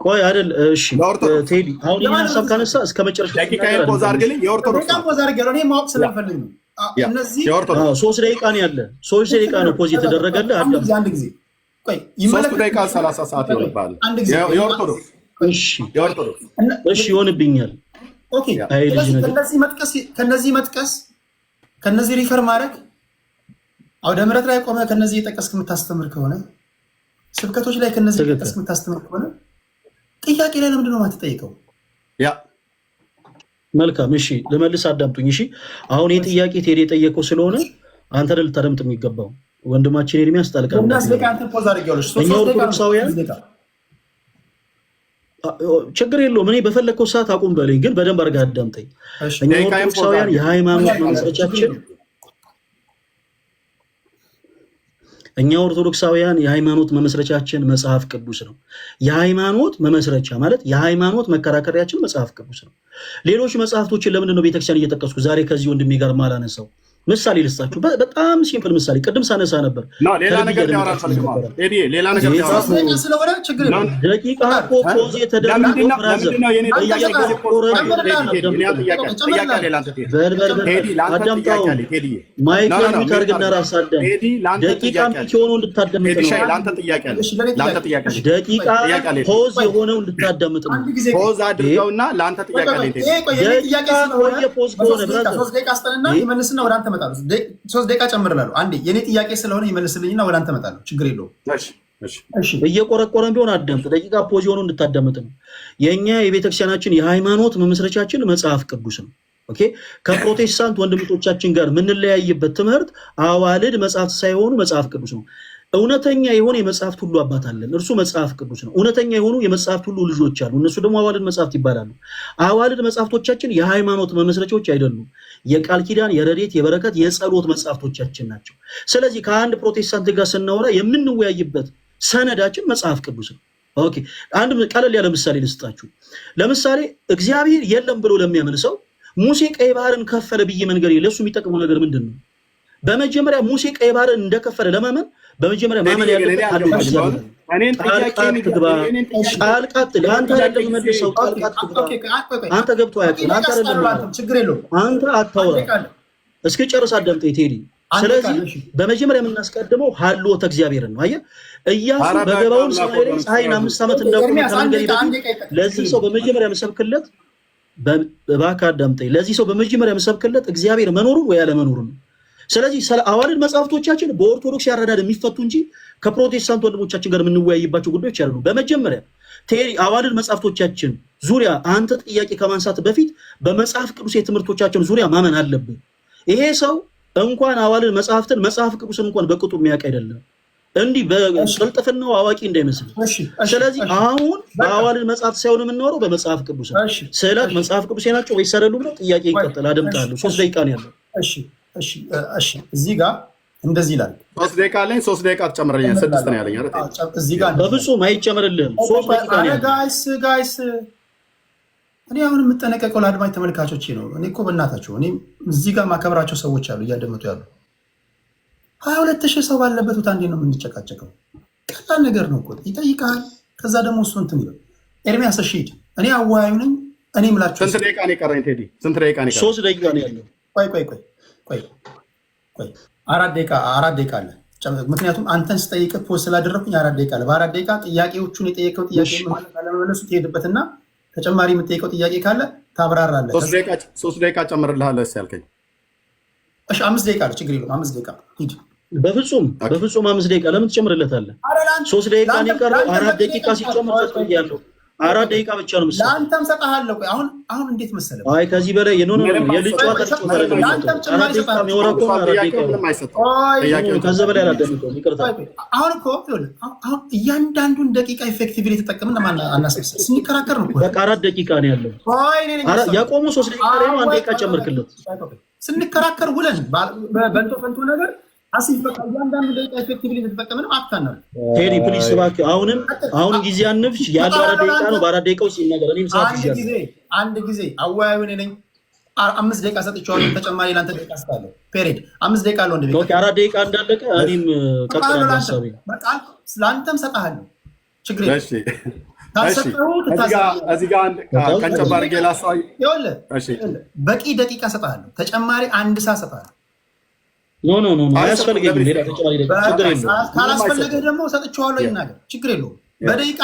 ቆይ፣ አይደል? እሺ የኦርቶዶክስ። ቴዲ፣ አሁን ይህን ሀሳብ ካነሳ እስከ መጨረሻው ደቂቃዬን pause አድርግልኝ። የኦርቶዶክስ ደቂቃ pause አድርጌያለሁ። እኔ ማወቅ ስለምፈልግ ነው። እነዚህ የኦርቶዶክስ። 3 ደቂቃ ነው ያለ። 3 ደቂቃ ነው pause የተደረገልህ። አንድ ጊዜ፣ አንድ ጊዜ ቆይ። 3 ደቂቃ 30 ሰዓት ይሆንብሃል። አንድ ጊዜ። የኦርቶዶክስ። እሺ። የኦርቶዶክስ። እሺ፣ ይሆንብኛል። Okay። አይ ልጅ ስለዚህ ነገር። ከነዚህ መጥቀስ፣ ከነዚህ refer ማድረግ፣ አውደ ምሕረት ላይ ቆመ ከነዚህ የጠቀስክ የምታስተምር ከሆነ፣ ስብከቶች ላይ ከነዚህ የጠቀስክ የምታስተምር ከሆነ ጥያቄ ላይ ለምንድን ነው የማትጠይቀው? መልካም፣ እሺ ልመልስ፣ አዳምጡኝ። እሺ፣ አሁን ይህ ጥያቄ ቴዲ የጠየቀው ስለሆነ አንተ ልታደምጥ የሚገባው፣ ወንድማችን ኤርሚያስ ጣልቃ በአምስት ደቂቃ አንተን pause አድርጌዋለሁ። እኛ 3 ደቂቃ ነው። ኦርቶዶክሳውያን 3 ደቂቃ። ችግር የለውም። እኔ በፈለግከው ሰዓት አቁም በለኝ፣ ግን በደንብ አድርገህ አዳምጠኝ። እሺ። እኛ ደቂቃዬን pause ኦርቶዶክሳውያን አድርግ። የሃይማኖት መመስረቻችን እኛ ኦርቶዶክሳውያን የሃይማኖት መመስረቻችን መጽሐፍ ቅዱስ ነው። የሃይማኖት መመስረቻ ማለት የሃይማኖት መከራከሪያችን መጽሐፍ ቅዱስ ነው። ሌሎች መጽሐፍቶችን ለምንድን ነው ቤተክርስቲያን እየጠቀስኩ ዛሬ ከዚህ ወንድሜ ጋር ማላነሳው? ምሳሌ ልስጣችሁ። በጣም simple ምሳሌ ቅድም ሳነሳ ነበር። No፣ ሌላ ከልብ ነገር ሊያወራ እያደመጣችሁ አልፈልግም። ነበረ። ቴዲ፣ ሌላ ነገር ሊያወራ 3 ደቂቃ ስለሆነ ችግር የለውም። ደቂቃ እኮ pause የተደረገው ለምንድነው brother ለምንድነው የኔ ጥያቄ ጊዜ pause? እየቆረጠ ቴዲ፣ ቴዲ፣ እኔ ጥያቄ ጥያቄ አለ ለአንተ ቴዲ። በል በል በል። ቴዲ፣ ለአንተ ጥያቄ አዳምጣው። አለ ቴዲዬ። Mic No, no, no. Mute አድርግና ራስህ አዳም። ቴዲ፣ ለአንተ ደቂቃ ጥያቄ አለ። Mute የሆነው እንድታዳምጥ ቴዲ ነው። ሻይ፣ ለአንተ ጥያቄ አለ። እሺ፣ ለእኔ ለአንተ ጥያቄ። ጥያቄ አለ። ደቂቃ ጥያቄ አለ። Pause የሆነው እንድታዳምጥ ነው። አንድ ጊዜ። Pause አድርገውና ለአንተ ጥያቄ አለ ቴዲ። ይሄ ቆይ፣ የኔ ጥያቄ ደቂቃ ስለሆነ ቆየ pause ከሆነ በ3 ደቂቃ Brother። 3 ደቂቃ ስጠንና ይመልስና ወደ አንተ እመጣለሁ። 3 ደቂቃ ጨምርላለሁ። አንዴ የኔ ጥያቄ ስለሆነ ይመልስልኝና ወደ አንተ እመጣለሁ። ችግር የለውም። እሺ እሺ። እሺ። እየቆረቆረን ቢሆን አዳምጥ። ደቂቃ pause የሆነው እንድታዳምጥ ነው። የእኛ የቤተክርስቲያናችን የሃይማኖት መመስረቻችን መጽሐፍ ቅዱስ ነው። Okay፣ ከፕሮቴስታንት ወንድሞቻችን ጋር የምንለያይበት ትምህርት አዋልድ መጽሐፍት ሳይሆኑ መጽሐፍ ቅዱስ ነው። እውነተኛ የሆነ የመጽሐፍት ሁሉ አባት አለን፣ እርሱ መጽሐፍ ቅዱስ ነው። እውነተኛ የሆኑ የመጽሐፍት ሁሉ ልጆች አሉ፣ እነሱ ደግሞ አዋልድ መጽሐፍት ይባላሉ። አዋልድ መጽሐፍቶቻችን የሃይማኖት መመስረቻዎች አይደሉም። የቃል ኪዳን፣ የረድኤት፣ የበረከት፣ የጸሎት መጽሐፍቶቻችን ናቸው። ስለዚህ ከአንድ ፕሮቴስታንት ጋር ስናወራ የምንወያይበት ሰነዳችን መጽሐፍ ቅዱስ ነው። Okay፣ አንድ ቀለል ያለ ምሳሌ ልስጣችሁ። ለምሳሌ እግዚአብሔር የለም ብሎ ለሚያምን ሰው ሙሴ ቀይ ባህርን ከፈለ ብዬ መንገር ለእሱ የሚጠቅመው ነገር ምንድን ነው? በመጀመሪያ ሙሴ ቀይ ባህርን እንደከፈለ ለማመን በመጀመሪያ ማመን ያለበት አለ እግዚአብሔር። ጣልቃ አትግባ፣ ጣልቃ ለአንተ አይደለም መልሰው፣ ጣልቃ አትግባ። አንተ ገብቶ አያውቅም። አንተ አይደለም ችግር የለውም። አንተ አታውራ፣ እስኪ ጨርስ አዳምጠኝ ቴዲ። ስለዚህ በመጀመሪያ የምናስቀድመው ሀልዎተ እግዚአብሔርን ነው። አየህ ኢያሱ በገባዖን ሰማይ ላይ ፀሐይን 5 ዓመት እንዳቆመ ከመንገሬ በፊት ለዚህ ሰው በመጀመሪያ የምሰብክለት፣ እባክህ አዳምጠኝ። ለዚህ ሰው በመጀመሪያ የምሰብክለት እግዚአብሔር መኖሩን ወይ አለመኖሩን ነው። ስለዚህ አዋልድ መጽሐፍቶቻችን በኦርቶዶክስ ያረዳድ የሚፈቱ እንጂ ከፕሮቴስታንት ወንድሞቻችን ጋር የምንወያይባቸው ጉዳዮች አይደሉም። በመጀመሪያ ቴሪ አዋልድ መጽሐፍቶቻችን ዙሪያ አንተ ጥያቄ ከማንሳት በፊት በመጽሐፍ ቅዱስ የትምህርቶቻችን ዙሪያ ማመን አለብን። ይሄ ሰው እንኳን አዋልድ መጽሐፍትን መጽሐፍ ቅዱስን እንኳን በቅጡ የሚያውቅ አይደለም። እንዲህ በቅልጥፍናው አዋቂ እንዳይመስል። ስለዚህ አሁን በአዋልድ መጽሐፍት ሳይሆን የምናወራው በመጽሐፍ ቅዱስ ነው። ስዕላት መጽሐፍ ቅዱስ ናቸው ወይስ አይደሉም ነው ጥያቄ። ይቀጥል። አደምጣለሁ። 3 ደቂቃ ነው ያለው። እሺ፣ እዚህ ጋር እንደዚህ ይላል። 3 ደቂቃ አለኝ። 3 ደቂቃ ትጨምረኛለህ። ስድስት ነው ያለኝ አይደል? እዚህ ጋር በፍጹም አይጨመርልህም። 3 ደቂቃ ነው ያለው። Guys, guys፣ እኔ አሁን የምጠነቀቀው ለአድማጭ ተመልካቾቼ ነው። እኔ እኮ በእናታቸው እኔ እዚህ ጋር ማከብራቸው ሰዎች አሉ እያደመጡ ያሉ። 22,000 ሰው ባለበት ቦታ እንዴት ነው የምንጨቃጨቀው? ቀላል ነገር ነው እኮ፣ ይጠይቃል። ከዛ ደግሞ እሱ እንትን ይለው። ኤርሚያስ እሺ ሂድ። እኔ አወያዩ ነኝ። እኔ የምላቸው ስንት ደቂቃ ነው የቀረኝ ቴዲ? ስንት ደቂቃ ነው የቀረኝ? 3 ደቂቃ ነው ያለው። ቆይ ቆይ ቆይ ቆይ ቆይ፣ 4 ደቂቃ፣ 4 ደቂቃ አለ። ምክንያቱም አንተን ስጠይቅህ pause ስላደረግኩኝ 4 ደቂቃ አለ። በ4 ደቂቃ ጥያቄዎቹን የጠየቀው ጥያቄ ለመመለሱ ትሄድበትና ተጨማሪ የምጠይቀው ጥያቄ ካለ ታብራራለህ። 3 ደቂቃ ጨምርልሃለሁ ያልከኝ። እሺ፣ 5 ደቂቃ አለ፣ ችግር የለውም። 5 ደቂቃ ሂድ። በፍጹም በፍጹም፣ 5 ደቂቃ ለምን ትጨምርለታለህ? 3 ደቂቃ ነው የቀረው። 4 ደቂቃ ሲጨምር ያለው 4 ደቂቃ ብቻ ነው የምትሰጠው። ለአንተም ሰጠሃለሁ። ቆይ አሁን እንዴት መሰለህ? አይ፣ ከዚህ በላይ no no፣ የልጅ ጨዋታ ጨዋታ አይደለም። 4 ደቂቃ የሚወራ ከሆነ 4 ደቂቃ፣ ከዛ በላይ አላዳምጠውም። ይቅርታ። አሁን እኮ አሁን እያንዳንዱን ደቂቃ effectively ተጠቀምን። አናስመስል፣ ስንከራከር ነው። በቃ 4 ደቂቃ ነው ያለው። ያቆመው 3 ደቂቃ ላይ ነው። 1 ደቂቃ ጨምርክለት። ስንከራከር ውለን በንቶ ፈንቶ ነገር አሲፍ በቃ እያንዳንዱ ደቂቃ effectively ተጠቀምን አክታናል። ቴዲ please እባክህ፣ አሁንም አሁንም ጊዜ አንፍሽ። ያለው 4 ደቂቃ ነው። በ4 ደቂቃ ውስጥ ይናገር። እኔም ሰዓት አንድ ጊዜ አንድ ጊዜ አወያዩ እኔ ነኝ። 5 ደቂቃ ሰጥቼዋለሁ። ተጨማሪ ለአንተ ደቂቃ ስጣለሁ። Period። 5 ደቂቃ አለው። እንደ Okay፣ 4 ደቂቃ እንዳለቀ እኔም ቀጥላለሁ ሀሳቤ። ለአንተም ሰጠሃለሁ። ችግር የለም። እዚህ ጋር አንድ ቀንጨብ አድርጌ ላሳይ። በቂ ደቂቃ ሰጠሃለሁ። ተጨማሪ አንድ ሰዓት ሰጠሃለሁ። No, no, no፣ አያስፈልገኝም። ሌላ ተጨማሪ ደቂቃ ችግር የለውም። ካላስፈለገህ ደግሞ ሰጥቼዋለሁ፣ ይናገር። ችግር የለውም። በደቂቃ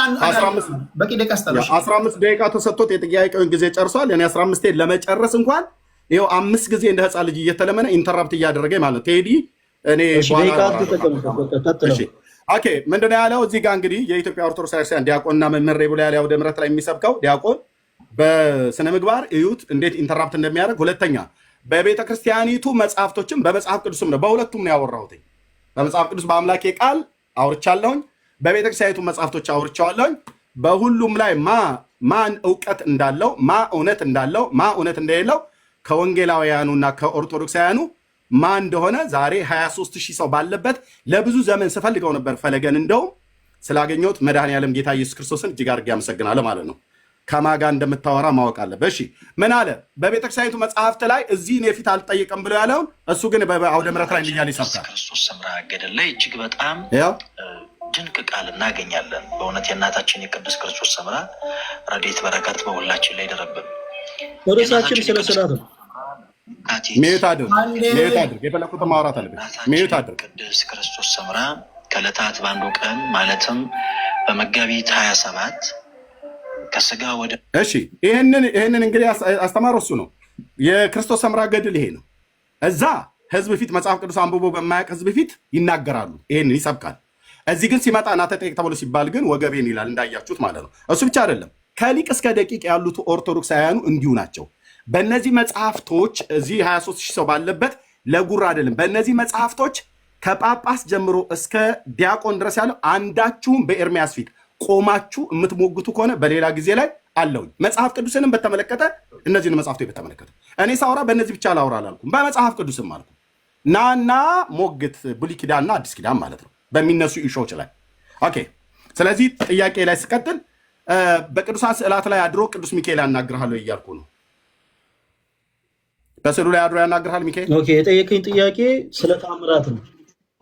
በቂ ደቂቃ ስጠለሽ። 15 ደቂቃ ተሰጥቶት የጥያቄውን ጊዜ ጨርሷል። እኔ 15 ለመጨረስ እንኳን ይኸው አምስት ጊዜ እንደ ህፃን ልጅ እየተለመነ interrupt እያደረገ ማለት ቴዲ እኔ ደቂቃ። Okay፣ ምንድነው ያለው እዚህ ጋር? እንግዲህ የኢትዮጵያ ኦርቶዶክስ ቤተክርስቲያን ዲያቆንና መምህር ብሎ ያለ አውደ ምሕረት ላይ የሚሰብከው ዲያቆን በስነ ምግባር እዩት እንዴት interrupt እንደሚያደርግ። ሁለተኛ በቤተ ክርስቲያኒቱ መጽሐፍቶችም በመጽሐፍ ቅዱስም ነው፣ በሁለቱም ነው ያወራሁት። በመጽሐፍ ቅዱስ በአምላኬ ቃል አውርቻለሁኝ፣ በቤተ ክርስቲያኒቱ መጽሐፍቶች አውርቻለሁኝ። በሁሉም ላይ ማን እውቀት እንዳለው፣ ማ እውነት እንዳለው፣ ማ እውነት እንደሌለው ከወንጌላውያኑና ከኦርቶዶክሳውያኑ ማን እንደሆነ ዛሬ 23 ሺህ ሰው ባለበት ለብዙ ዘመን ስፈልገው ነበር። ፈለገን እንደውም ስላገኘሁት መድኃኔዓለም ጌታ ኢየሱስ ክርስቶስን እጅግ አድርጌ አመሰግናለሁ ማለት ነው። ከማን ጋር እንደምታወራ ማወቅ አለብህ። እሺ፣ ምን አለ? በቤተክርስቲያኒቱ መጽሐፍት ላይ እዚህ እኔ ፊት አልጠይቅም ብሎ ያለውን እሱ ግን በአውደ ምሕረት ላይ እያለ ይሰብካል። ክርስቶስ ሰምራ ገድል ላይ እጅግ በጣም ያው ድንቅ ቃል እናገኛለን። በእውነት የእናታችን የቅድስት ክርስቶስ ሰምራ ረድኤት በረከት በሁላችን ላይ ይደረብን። ርዕሳችን ስለ ስዕላት ነው። Mute አድርግ፣ mute አድርግ። የፈለኩትን ማውራት አለብኝ። Mute አድርግ። ቅድስት ክርስቶስ ሰምራ ከዕለታት በአንዱ ቀን ማለትም በመጋቢት 27 ከስጋ ወደ እሺ፣ ይህንን እንግዲህ አስተማረው እሱ ነው። የክርስቶስ ሰምራ ገድል ይሄ ነው። እዛ ህዝብ ፊት መጽሐፍ ቅዱስ አንብቦ በማያውቅ ህዝብ ፊት ይናገራሉ፣ ይሄንን ይሰብካል። እዚህ ግን ሲመጣ ና ተጠየቅ ተብሎ ሲባል ግን ወገቤን ይላል፣ እንዳያችሁት ማለት ነው። እሱ ብቻ አይደለም፣ ከሊቅ እስከ ደቂቅ ያሉት ኦርቶዶክሳውያኑ እንዲሁ ናቸው። በእነዚህ መጽሐፍቶች እዚህ 23 ሺህ ሰው ባለበት ለጉራ አይደለም። በእነዚህ መጽሐፍቶች ከጳጳስ ጀምሮ እስከ ዲያቆን ድረስ ያለው አንዳችሁም በኤርሚያስ ፊት ቆማችሁ የምትሞግቱ ከሆነ በሌላ ጊዜ ላይ አለውኝ። መጽሐፍ ቅዱስንም በተመለከተ፣ እነዚህን መጽሐፍቶች በተመለከተ እኔ ሳውራ በእነዚህ ብቻ ላውራ አላልኩም፣ በመጽሐፍ ቅዱስም አልኩ። ናና ሞግት፣ ብሉይ ኪዳንና አዲስ ኪዳን ማለት ነው በሚነሱ issue ዎች ላይ። Okay። ስለዚህ ጥያቄ ላይ ስቀጥል በቅዱሳን ስዕላት ላይ አድሮ ቅዱስ ሚካኤል ያናግርሃል ወይ እያልኩ ነው። በስዕሉ ላይ አድሮ ያናግርሃል ሚካኤል? Okay፣ የጠየቀኝ ጥያቄ ስለ ታምራት ነው።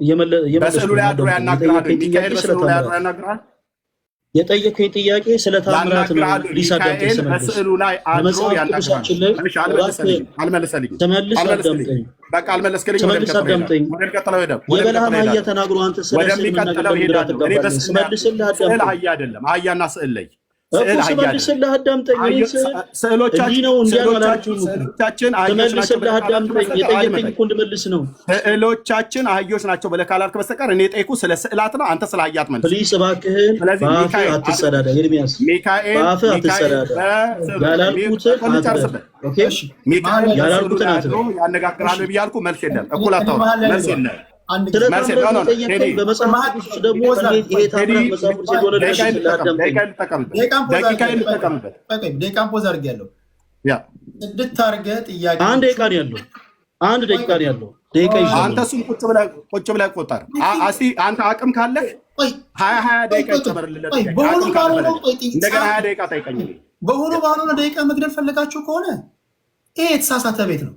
እየመለስኩ በስዕሉ ነው። ላይ አድሮ አዳምጠኝ። ያናግርሃል ወይ? የጠየቀኝ ሚካኤል ጥያቄ ስለ በስዕሉ ላይ አድሮ ታምራት ነው። ያናግርሃል? የጠየቀኝ ጥያቄ ስለ ታምራት ነው። ያናግርሃል ወይ? Please አዳምጠኝ ሚካኤል ስመልስ። በስዕሉ ላይ አድሮ በመጽሐፍ ያናግርሃል? ቅዱሳችን ላይ እሺ፣ እባክህ አልመለሰልኝም፣ አልመለሰልኝም፣ ስመልስ አልመለስክልኝም። አዳምጠኝ። በቃ አልመለስክልኝም። ስመልስ ወደሚቀጥለው ሄዳለሁ። አዳምጠኝ። ወደሚቀጥለው ሄዳለሁ። የበለሃም ወደሚቀጥለው አህያ ሄዳለሁ። ተናግሮ አንተ ስለ ስዕል መናገር ወደሚቀጥለው ለምን ግራ ሄዳለሁ። እኔ ትጋባለህ? በስዕል ላይ ስመልስልህ ስዕል አዳምጠኝ አህያ አይደለም፣ አህያና ስዕል ላይ እኮ ስዕል አህያ አይደለም። ስመልስልህ አዳምጠኝ። እኔ ስዕል ስዕሎቻችን እንዲህ ነው እንዲያ ነው ስዕሎቻችን አላልኩም እኮ። ስዕሎቻችን አህዮች ናቸው ስመልስልህ ብለህ ካላልክ አዳምጠኝ። በስተቀር የጠየቀኝ አድምጠኝ። እኮ እንድመልስ ነው። ስዕሎቻችን አህዮች ናቸው ብለህ ካላልክ በስተቀር እኔ ጠይኩ ስለ ስዕላት ነው፣ አንተ ስለ አህያ አትመልስም። Please እባክህን ስለዚህ በአፍህ ሚካኤል አትጸዳዳ። ኤርሚያስ ሚካኤል በአፍህ ሚካኤል አትጸዳዳ። በስዕሉ ያላልኩትን አትበል። ልጨርስበት። Okay፣ እሺ፣ ሚካኤል መሀል ላይ በስዕሉ ያላልኩትን ላይ አድሮ አትበል። ያነጋግራል ብዬ አልኩ። መልስ የለም። እኩል እኔ አታውራ። መሀል ላይ መልስ ልግባ። የለም። አንድ ስለ ጊዜ መልስ ታምራት No, no, no። የጠየቀኝ ቴዲ በመጽሐፍ መሀል ቅዱስ ውስጥ ደግሞ pause እንዴት ይሄ አድርግ። ቴዲ ታምራት መጽሐፍ ቅዱስ እንደሆነ ደቂቃዬን ልመልስልህ። ልጠቀም፣ አዳምጠኝ። ደቂቃዬን ልጠቀምበት፣ ደቂቃን pause ደቂቃዬን አድርጌያለሁ። ልጠቀምበት። ቆይ ቆይ፣ ደቂቃን pause አድርጌያለሁ። ያ ጽድት አድርገህ ጥያቄ አንድ ደቂቃ ነው ያለው። አንድ ደቂቃ ነው ያለው። ደቂቃ ይዣለሁ። አንተ እሱን ቁጭ ብለህ ቆጠር። እስቲ አንተ አቅም ካለህ ቆይ 20 20 ደቂቃ ቆይ ቆይ ይጨመርልለት። ቆይ ጥያቄ በሆኑ አቅም ካለ ባልሆነው በለኝ። ቆይ ጥይ- እንደገና 20 ደቂቃ ጠይቀኝ። በሆኑ ባልሆነ ደቂቃ መግደል ፈልጋችሁ ከሆነ ይሄ የተሳሳተ ቤት ነው።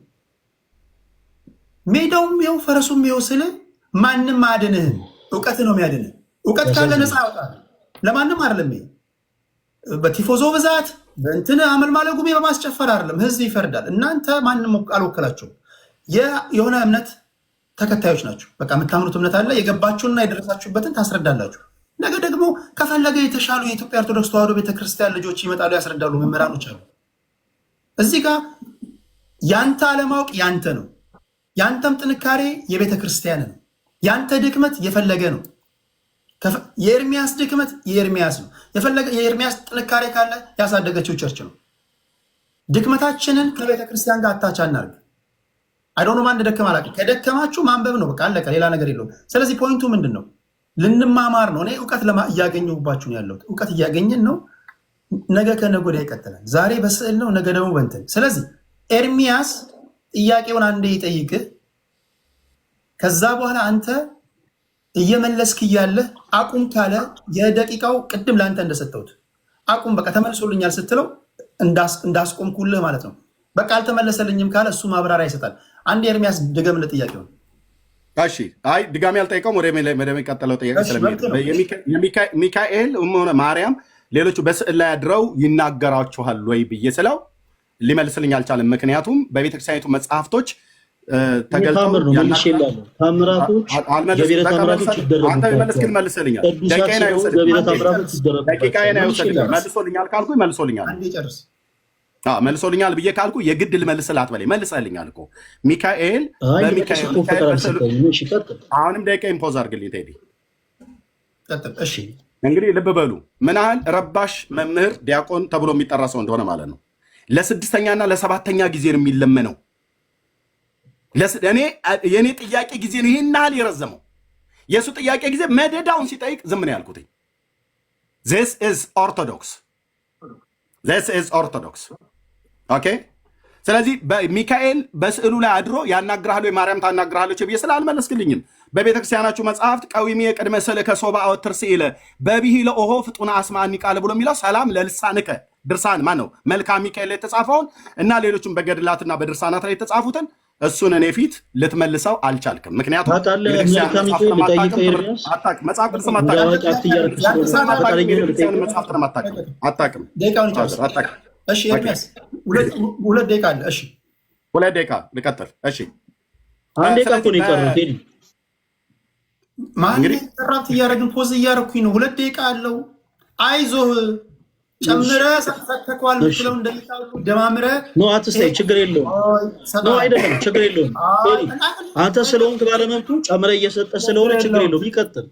ሜዳውም ይኸው ፈረሱም ይኸው ስል ማንም አያድንህም። እውቀት ነው የሚያድንህ። እውቀት ካለ ነፃ ያወጣል። ለማንም አይደለም። ይሄ በቲፎዞ ብዛት በእንትን አመልማለ ጉሜ በማስጨፈር አይደለም። ህዝብ ይፈርዳል። እናንተ ማንም አልወከላችሁም። የሆነ እምነት ተከታዮች ናቸው። በቃ የምታምኑት እምነት አለ። የገባችሁና የደረሳችሁበትን ታስረዳላችሁ። ነገ ደግሞ ከፈለገ የተሻሉ የኢትዮጵያ ኦርቶዶክስ ተዋሕዶ ቤተክርስቲያን ልጆች ይመጣሉ፣ ያስረዳሉ። መምህራኖች አሉ። እዚህ ጋር ያንተ አለማወቅ ያንተ ነው። ያንተም ጥንካሬ የቤተ ክርስቲያን ነው። ያንተ ድክመት የፈለገ ነው። የኤርሚያስ ድክመት የኤርሚያስ ነው። የፈለገ የኤርሚያስ ጥንካሬ ካለ ያሳደገችው church ነው። ድክመታችንን ከቤተ ክርስቲያን ጋር attach አናርግ። I don't know ማን እንደደከመ አላውቅም። ከደከማችሁ ማንበብ ነው፣ በቃ አለቀ። ሌላ ነገር የለውም። ስለዚህ point ኡ ምንድን ነው? ልንማማር ነው። እኔ እውቀት እያገኘሁባችሁ ነው ያለሁት። እውቀት እያገኘን ነው። ነገ ከነገ ወዲያ ይቀጥላል። ዛሬ በስዕል ነው፣ ነገ ደግሞ በእንትን። ስለዚህ ኤርሚያስ ጥያቄውን አንዴ ይጠይቅህ። ከዛ በኋላ አንተ እየመለስክ እያለህ አቁም ካለ የደቂቃው ቅድም ለአንተ እንደሰጠሁት አቁም በቃ ተመልሶልኛል ስትለው እንዳስቆምኩልህ ማለት ነው። በቃ አልተመለሰልኝም ካለ እሱ ማብራሪያ ይሰጣል። አንድ ኤርሚያስ ድገምልህ ጥያቄውን። እሺ፣ አይ ድጋሚ አልጠይቀውም። ወደሚቀጥለው ጥያቄ እሺ፣ ስለሚሄድ መብት ነው። ሚካኤል ሆነ ማርያም ሌሎቹ በስዕል ላይ አድረው ይናገራችኋል ወይ ብዬ ስለው ሊመልስልኝ አልቻለም። ምክንያቱም በቤተክርስቲያኒቱ መጽሐፍቶች ተገልጠው ታምር ነው መልሼ ያናግራል። እላለሁ። ታምራቶች አልመለስኩም። ገቢረ በቃ ታምራቶች መልሰህ አንተ የመለስክን ይደረጉባቸዋል። መልሰልኛል። ቅዱሳት ደቂቃዬን ስለሆኑ አይወሰድብኝ። ገቢረ ታምራቶች ይደረጉባቸዋል። ደቂቃዬን መልሼ አይወሰድብኝ። እላለሁ። መልሶልኛል ካልኩ መልሶልኛል። አንዴ ጨርስ። አዎ መልሶልኛል ብዬ ካልኩ የግድ ልመልስልህ አትበለኝ። መልሰልኛል እኮ ሚካኤል አይ ልመልስ በሚካኤል እኮ ሚካኤል ፈቃድ በስዕሉ አልሰጠኝም። እሺ ቀጥል። አሁንም ደቂቃዬን pause አድርግልኝ ቴዲ። ቀጥል። እሺ እንግዲህ ልብ በሉ ምን ያህል ረባሽ መምህር ዲያቆን ተብሎ የሚጠራ ሰው እንደሆነ ማለት ነው። ለስድስተኛና ለሰባተኛ ጊዜ ነው የሚለመነው። እኔ የእኔ ጥያቄ ጊዜ ነው ይህን ያህል የረዘመው። የእሱ ጥያቄ ጊዜ መደዳውን ሲጠይቅ ዝም ነው ያልኩትኝ። This is Orthodox, this is Orthodox, okay። ስለዚህ ሚካኤል በስዕሉ ላይ አድሮ ያናግርሃል ወይ ማርያም ታናግርሃለች ብዬ ስለ አልመለስክልኝም። በቤተክርስቲያናችሁ መጽሐፍት ቀዊሜ ቅድመ ስእልከ ሶበ አወትር ስኢለ በብሂለ ኦሆ ፍጡነ አስማኒ ቃል ብሎ የሚለው ሰላም ለልሳንከ ድርሳን ማን ነው መልክአ ሚካኤል ላይ የተጻፈውን እና ሌሎችም በገድላትና በድርሳናት ላይ የተጻፉትን እሱን እኔ ፊት ልትመልሰው አልቻልክም። ምክንያቱም ታውቃለህ፣ የቤተክርስቲያን መልክአ መጽሐፍትን ሚካኤል ልጠይቅህ አታውቅም፣ ኤርሚያስ? አታውቅም፣ መጽሐፍ ቅዱስም እንደ አታውቅም፣ አዋቂ act እያደረግህ ስለሆነ ሰዓት ፈቃደኛ ነህ የቤተክርስቲያን ልጠይቅህ? መጽሐፍትንም አታውቅም፣ አታውቅም፣ ደቂቃውን ይጨርስ። አታውቅም። እሺ ኤርሚያስ 2 ደቂቃ አለ። እሺ 2 ደቂቃ ልቀጥል። እሺ አንድ ደቂቃ እኮ ነው የቀረው ቴዲ። መሀል እንግዲህ interrupt እያደረግን pause እያደረግኩኝ ነው። 2 ደቂቃ አለው። አይዞህ ጨምረህ ሰጥተኸዋል የምትለውን ደቂቃ ሁሉ ደማምረህ No አትስጠኝ፣ ችግር የለውም። No አይደለም፣ ችግር የለውም። ቴዲ አንተ ስለሆንክ ባለመብቱ ጨምረህ እየሰጠ ስለሆነ ችግር የለውም። ይቀጥል፣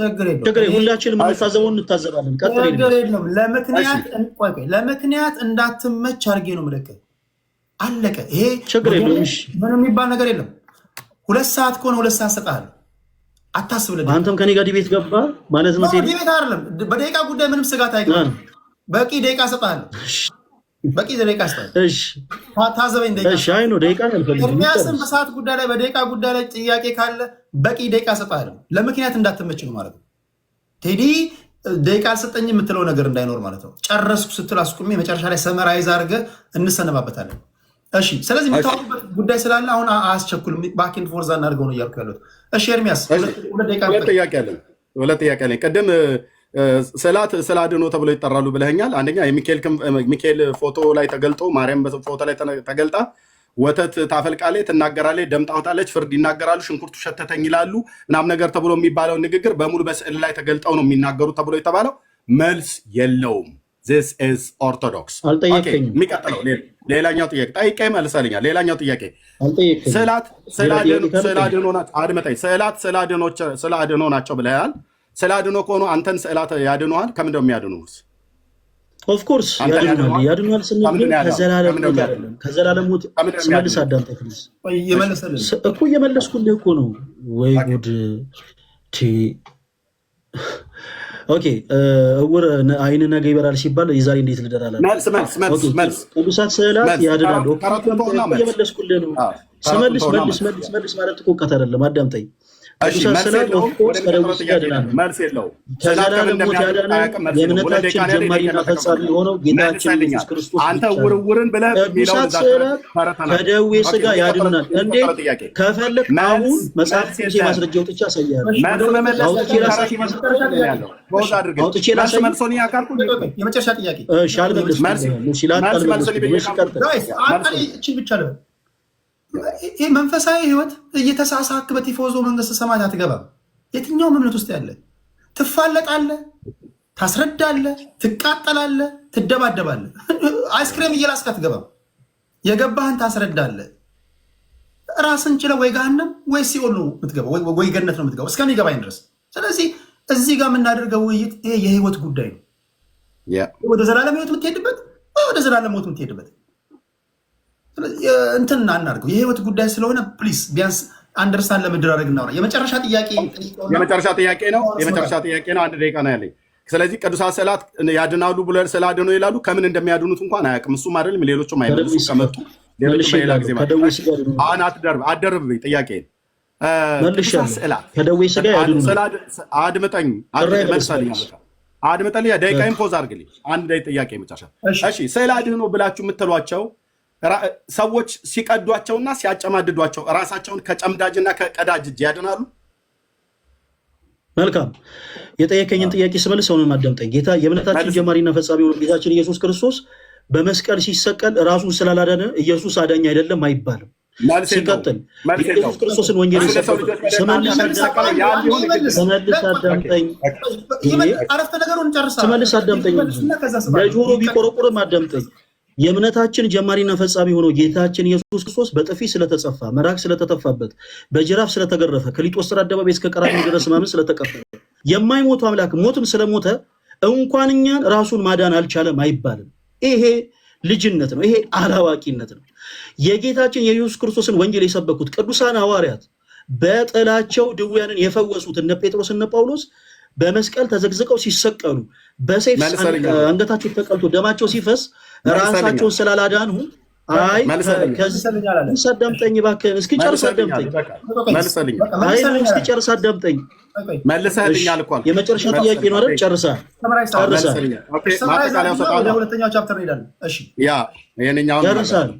ችግር የለውም። ችግር የለውም። ሁላችንም የምንታዘበውን እንታዘባለን። ቀጥል ችግር ኤርሚያስ። የለውም። ለምክንያት ቆይ ቆይ፣ ለምክንያት እንዳትመች አድርጌ ነው የምልክህ። አለቀ። ይሄ ችግር የለውም። እሺ ምንም የሚባል ነገር የለም። 2 ሰዓት ከሆነ 2 ሰዓት እሰጥሃለሁ። አታስብ። ለደቂቃ አንተም ከኔ ጋር debate ገባ ማለት ነው ቴዲ። Debate አይደለም። በደቂቃ ጉዳይ ምንም ስጋት አይገባም። በቂ ደቂቃ እሰጥሃለሁ። በቂ ደቂቃ እሰጥሃለሁ። እሺ ታዘበኝ ደቂቃ እሺ። አይ ነው ደቂቃ አልፈልግም። ኤርሚያስን ይጨርስ። በሰዓት ጉዳይ ላይ በደቂቃ ጉዳይ ላይ ጥያቄ ካለ በቂ ደቂቃ እሰጥሃለሁ። ለምክንያት እንዳትመች ነው ማለት ነው። ቴዲ ደቂቃ አልሰጠኝ የምትለው ነገር እንዳይኖር ማለት ነው። ጨረስኩ ስትል አስቁሜ መጨረሻ ላይ summarize አድርገህ እንሰነባበታለን። እሺ፣ ስለዚህ የምታወሩበት ጉዳይ ስላለ አሁን አያስቸኩልም። Back and forth አናድርገው ነው እያልኩ ያሉት። እሺ ኤርሚያስ፣ 2 ደቂቃ። ሁለት ጥያቄ አለን። ሁለት ጥያቄ አለኝ። ቅድም ስዕላት ስዕለ አድኅኖ ተብሎ ይጠራሉ ብለኸኛል። አንደኛ የሚካኤል ፎቶ ላይ ተገልጦ፣ ማርያም ፎቶ ላይ ተገልጣ ወተት ታፈልቃለች፣ ትናገራለች፣ ደም ታወጣለች፣ ፍርድ ይናገራሉ፣ ሽንኩርቱ ሸተተኝ ይላሉ ምናምን ነገር ተብሎ የሚባለው ንግግር በሙሉ በስዕል ላይ ተገልጠው ነው የሚናገሩት ተብሎ የተባለው መልስ የለውም። This is Orthodox። አልጠየቀኝም። የሚቀጥለው ሌላኛው ጥያቄ ጠይቄ መልሰልኛል። ሌላኛው ጥያቄ አልጠየቀኝም። ስዕላት ስዕለ አድኅኖ ናቸው። አድምጠኝ። ስዕላት ስዕለ አድኅኖ ናቸው ብለሃል። ስዕለ አድኅኖ ከሆኑ አንተን ስዕላት ያድኑሃል? ከምንድን ነው የሚያድኑት? Of course ያድኑሃል። ያድኑሃል ስንል ግን ከዘላለም ሞት አይደለም። ከዘላለም ሞት ስመልስ አዳምጠኝ please። እኮ እየመለስኩልህ እኮ ነው። ወይ ጉድ! Okay፣ እውር አይን ነገ ይበራል ሲባል የዛሬ እንዴት ልደር አላለም? መልስ መልስ መልስ መልስ። ቅዱሳት ስዕላት ያድናሉ። እየመለስኩልህ ነው። ስመልስ መልስ መልስ መልስ ማለት እኮ እውቀት አይደለም። አዳምጠኝ። ቅዱሳት ስዕላት of course ከደዌ ሥጋ ያድናሉ። መልስ የለውም። ከዘላለም ሞት ያዳነን የእምነታችን ጀማሪና ፈጻሚ የሆነው ጌታችን ኢየሱስ ክርስቶስ አንተ ብቻ ነው። ውርውርን ብለህ ቅዱሳት ስዕላት ከደዌ ሥጋ ያድኑናል። እንዴት? ከፈለግ አሁን መጽሐፍ ቅዱስ ማስረጃ አውጥቼ አሳያለሁ። አውጥቼ ላሳይ። አውጥቼ ላሳይ። የመጨረሻ ጥያቄ። እሺ፣ አልመለስኩም። እሺ፣ ለአንተ አልመለስኩም። እሺ፣ ቀጥል። እችን ብቻ ልበል። ይህ መንፈሳዊ ህይወት እየተሳሳክ በቲፎዞ መንግስተ ሰማያት አትገባም። የትኛውም እምነት ውስጥ ያለ ትፋለጣለህ፣ ታስረዳለህ፣ ትቃጠላለህ፣ ትደባደባለህ። አይስክሬም እየላስክ አትገባም። የገባህን ታስረዳለህ። ራስን ችለህ ወይ ገሃነም ወይ ሲኦል ነው የምትገባው፣ ወይ ገነት ነው የምትገባው እስከሚገባኝ ድረስ። ስለዚህ እዚህ ጋር የምናደርገው ውይይት ይሄ የህይወት ጉዳይ ነው። ወደ ዘላለም ህይወት የምትሄድበት ወይ ወደ ዘላለም ሞት የምትሄድበት እንትን አናድርገው። የህይወት ጉዳይ ስለሆነ please ቢያንስ understand ለመደራረግ እናውራ። የመጨረሻ ጥያቄ። የመጨረሻ ጥያቄ ነው። የመጨረሻ ጥያቄ ነው። 1 ደቂቃ ነው ያለኝ። ስለዚህ ቅዱሳት ስዕላት ያድናሉ ብሎ ስዕለ አድኅኖ ይላሉ። ከምን እንደሚያድኑት እንኳን አያውቅም። እሱም አይደለም ሌሎቹም አይመልሱ ከመጡ ሌሎቹም በሌላ ጊዜ አሁን አትደርብ አትደርብብኝ። ጥያቄ መልሻለሁ። ከደዌ ሥጋ ያድኑናል። አድምጠኝ፣ መልሰልኝ፣ አድምጠኝ። ደቂቃዬን pause አድርግልኝ። አንድ ጥያቄ መጨረሻ። እሺ፣ ስዕለ አድኅኖ ብላችሁ የምትሏቸው ሰዎች ሲቀዷቸውና ሲያጨማድዷቸው ራሳቸውን ከጨምዳጅና ከቀዳጅ እጅ ያድናሉ? መልካም፣ የጠየከኝን ጥያቄ ስመልስ አሁንም አዳምጠኝ። ጌታ የእምነታችን ጀማሪና ፈጻሚ የሆነው ጌታችን ኢየሱስ ክርስቶስ በመስቀል ሲሰቀል ራሱን ስላላዳነ ኢየሱስ አዳኝ አይደለም አይባልም። ሲቀጥል የኢየሱስ ክርስቶስን ወንጌል ስመልስ አዳምጠኝ፣ ስመልስ አዳምጠኝ፣ ለጆሮ ቢቆረቁርም አዳምጠኝ። የእምነታችን ጀማሪና ፈጻሚ የሆነው ጌታችን ኢየሱስ ክርስቶስ በጥፊ ስለተጸፋ፣ ምራቅ ስለተተፋበት፣ በጅራፍ ስለተገረፈ፣ ከሊጦስጥራ አደባባይ እስከ ቀራንዮ ድረስ ሕማምን ስለተቀበለ፣ የማይሞቱ አምላክ ሞትም ስለሞተ እንኳን እኛን ራሱን ማዳን አልቻለም አይባልም። ይሄ ልጅነት ነው። ይሄ አላዋቂነት ነው። የጌታችን የኢየሱስ ክርስቶስን ወንጌል የሰበኩት ቅዱሳን ሐዋርያት፣ በጥላቸው ድውያንን የፈወሱት እነ ጴጥሮስ እነ ጳውሎስ በመስቀል ተዘቅዝቀው ሲሰቀሉ፣ በሰይፍ አንገታቸው ተቀልቶ ደማቸው ሲፈስ ራሳቸውን ስላላዳኑ አይ አዳምጠኝ እባክህን፣ እስኪጨርስ አዳምጠኝ። አይ እስኪጨርስ አዳምጠኝ። መልሰህልኛል እኮ። የመጨረሻ ጥያቄ ነው አይደል? ጨርሰሃል፣ ጨርሰሃል፣ ወደ ሁለተኛው chapter እንሄዳለን። እሺ። ያ ይሄንኛውን ጨርሰሃል።